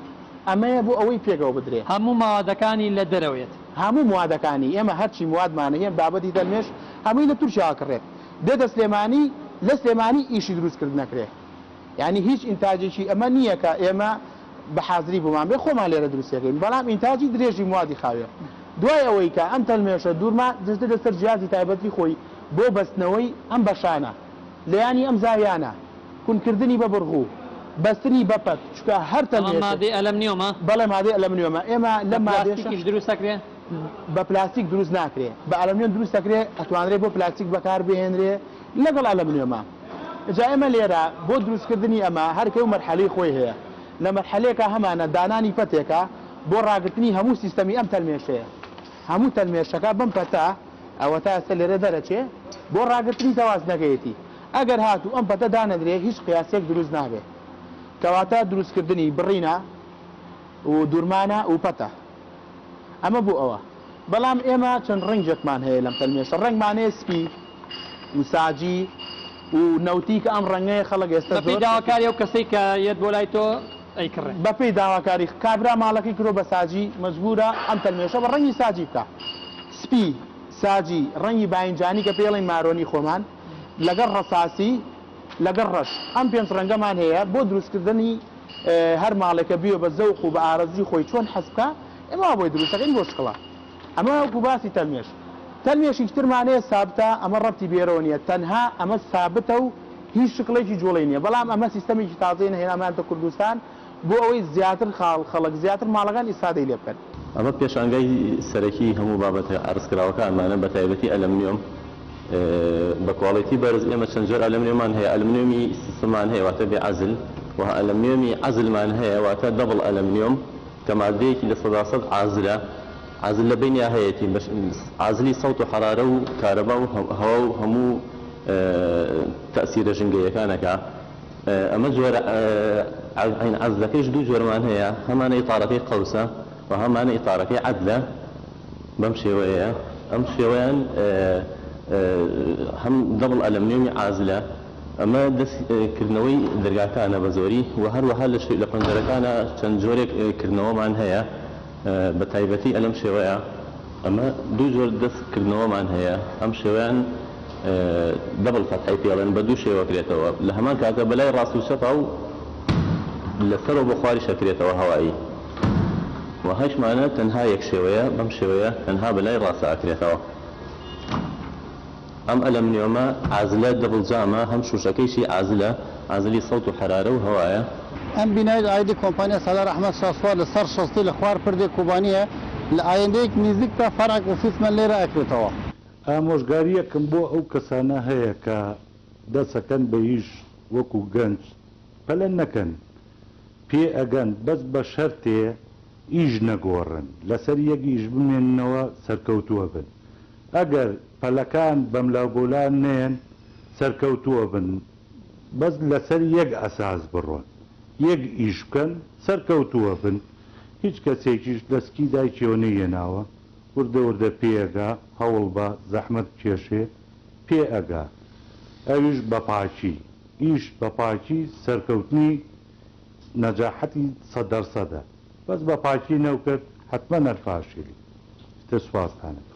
Speaker 9: ئەمەیە بۆ ئەوەی پێکەوە بدرێ.
Speaker 1: هەموو مەوادەکانی لە دەرەوە یەت.
Speaker 9: هەموو موادەکانی ئێمە هەرچی موادمان هەیە بابەتی تەلمێش هەمووی لە تورکیاوە ئەکڕێت دێتە سلێمانی لە سلێمانی ئیشی دروست کردن ئەکرێ. یانی هیچ ئینتاجێکی ئەمە نییە کە ئێمە بە حازری بۆمان بێ خۆمان لێرە دروستی ئەکەین بەڵام ئینتاجی درێژی موادی خاوێ دوای ئەوەی کە ئەم تەلمێشە دوورما دەچێتە سەر جیازی تایبەتی خۆی بۆ بەستنەوەی ئەم بەشانە لەیانی ئەم زاویانە کونکردنی بە بڕغوو بەستنی بە پەت چونکە هەر
Speaker 1: ئەمە
Speaker 9: تەلمێشێک
Speaker 1: مادەی ئەلەمنیۆمە؟
Speaker 9: بەڵێ مادەی ئەلەمنیۆمە ئێمە
Speaker 1: بە
Speaker 9: لەم مادەیەشە
Speaker 1: پلاستیکیش دروست ئەکرێ؟
Speaker 9: بە پلاستیک دروست ناکرێ بە ئەلەمنیۆم دروست ئەکرێ ئەتوانرێ بۆ پلاستیک بەکار بهێنرێ لەگەڵ ئەلەمنیۆما. جا ئێمە لێرە بۆ دروستکردنی ئەمە هەر کەو مەرحەلەی خۆی هەیە. لە مەرحەلەیەکا هەمانە دانانی پەتێکە بۆ ڕاگرتنی هەموو سیستەمی ئەم تەلمێشەیە. هەموو تەلمێشەکە بەم پەتە ئەوەتا ئێستا لێرە دەرەچێ بۆ ڕاگرتنی تەوازنەکەیەتی. ئەگەر هاتوو ئەم پەتە دانەنرێ هیچ قیاسێک دروست نابێ. کەواتە دروستکردنی بڕینە و دورمانە و پەتە. ئەمە بۆ ئەوە. بەڵام ئێمە چەند ڕەنگێکمان هەیە لەم تەلمێشە. ڕەنگمان هەیە سپی و ساجی و نەوتی کە ئەم ڕەنگەیە خەڵک ئێستا
Speaker 1: بەپێی
Speaker 9: زۆر
Speaker 1: داواکاری ئەو کەسەی کە یەت بۆ لای تۆ ئەیکڕێ.
Speaker 9: بەپێی داواکاری کابرا ماڵەکەی کرۆ بە ساجی مەجبورە ئەم تەلمێشە بە ڕەنگی ساجی بکا. سپی، ساجی، ڕەنگی باینجانی کە پێی ئەڵێین مارۆنی خۆمان لەگەڵ ڕەساسی لەگەڵ ڕەش ئەم پێنج ڕەنگەمان هەیە بۆ دروستکردنی هەر ماڵێک کە بیوێ بە زەوق و بە ئارەزووی خۆی چۆن حەز بکا ئێمە وا بۆی دروست دەکەین بۆ شکڵە ئەمە وەکو باسی تەلمێش تەلمێشیکی ترمان هەیە سابتە ئەمە ڕەبتی بێرەوە نییە تەنها ئەمە سابتە و هیچ شکڵێکی جوڵەی نییە بەڵام ئەمە سیستەمێکی تازەی هێنامانتە کوردستان بۆ ئەوەی زیاتر خاڵ خەڵک زیاتر ماڵەکان ئیسفادەی لێ بکەن.
Speaker 4: ئەمە پێشانگای سەرەکی هەموو بابەتە عەرزکراوەکانمانە بەتایبەتی ئەلەمنیۆم بە کواڵێتی بەرز ئێمە چەند جۆر ئەلەمنیۆمان هەیە ئەلمنیۆمی سسمان هەیە واتە بێ عەزل و ئەلەمنیۆمی عەزلمان هەیە واتە double ئەلەمنیۆم کە ماددەیەکی 100% عازلە عازل لە بەینیا هەیەتی عازلی سەوت و حەرارە و کارەبا و هەوا و هەموو تەئسیرە ژینگەیەکان ئەکا ئەمە جۆرە عەین عەزلەکەیش دوو جۆرمان هەیە هەمانە ئیتارەکەی قەوسە و هەمانە ئیتارەکەی عەدلە بەم شێوەیەیە ئەم شێوەیان هەم double ئەلەمنیۆمی عازلە ئەمە دەست کردنەوەی دەرگاکانە بە زۆری و هەروەها لە پەنجەرەکانە چەند جۆرێک کردنەوەمان هەیە بە تایبەتی ئەلەم شێوەیە ئەمە دوو جۆر دەست کردنەوەمان هەیە ئەم شێوەیان double فەتحەی پێڵێن بە دوو شێوە کرێتەوە لە هەمان کاتە بەلای ڕاست و چەپا و لەسەرەوە بۆ خواریش ئەکرێتەوە هەوایی و هەشمانە تەنها یەک شێوەیە بەم شێوەیە تەنها بەلای ڕاستە ئەکرێتەوە ئەم ئەلەمنیۆمە عازلە double جامە هەم شوشەکەیشی عازلە عازلی سەوت و حەرارە و هەوایە.
Speaker 6: ئەم بینایەش ئایدی کۆمپانیا سالار ئەحمەد شاسوار لە سەر شۆستەی لە خوار پردێ کۆبانییە، لە ئایندەیەک نیزیکدا فەرعێک ئۆفیسمان لێرە ئەکرێتەوە.
Speaker 3: ئامۆژگارییەکم بۆ ئەو کەسانە هەیە کە دەسەکەن بە ئیش وەکو گەنج پەلە نەکەن پێ ئەگەن بەس بە شەرتێ ئیش نەگۆڕن لەسەر یەک ئیش بمێننەوە سەرکەوتووە بن ئەگەر پەلەکان بەملاوبەولا نەیەن. سەرکەوتووە بن بەس لەسەر یەک ئەساس بڕۆن یەک ئیش بکەن سەرکەوتووە بن هیچ کەسێکیش لە سکی دایکیەوە نەیەناوە وردە وردە پێئەگا هەوڵ بە زەحمەت بکێشێ پێ ئەگا ئەویش بە پاکی ئیش بە پاکی سەرکەوتنی نەجاحەتی سەدەرسەدە بەس بە پاکی نەوکرد حەتمەن هەر فاشیلی ئیتر سوپاستان ئەکەم.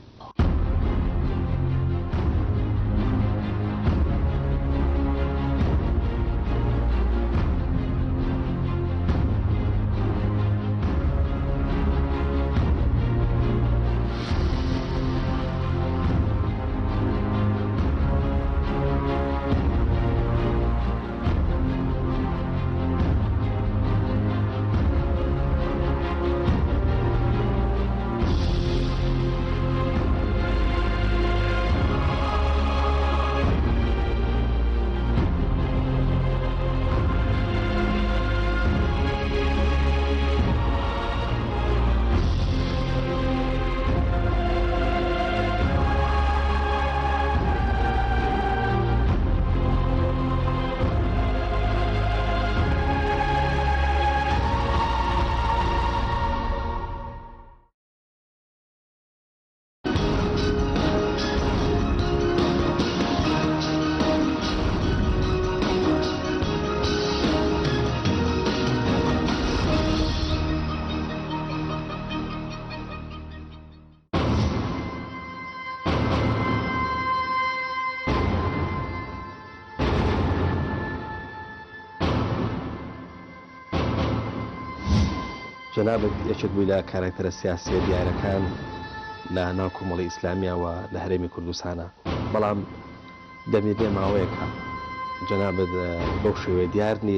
Speaker 10: جەنابت یەکێک بووی لە کارەکتەرە سیاسییە دیارەکان لە ناو کۆمەڵی ئیسلامییە و لە هەرێمی کوردستانا، بەڵام دەبینرێ ماوەیەکە جەنابت بەو شێوەیە دیار نیت.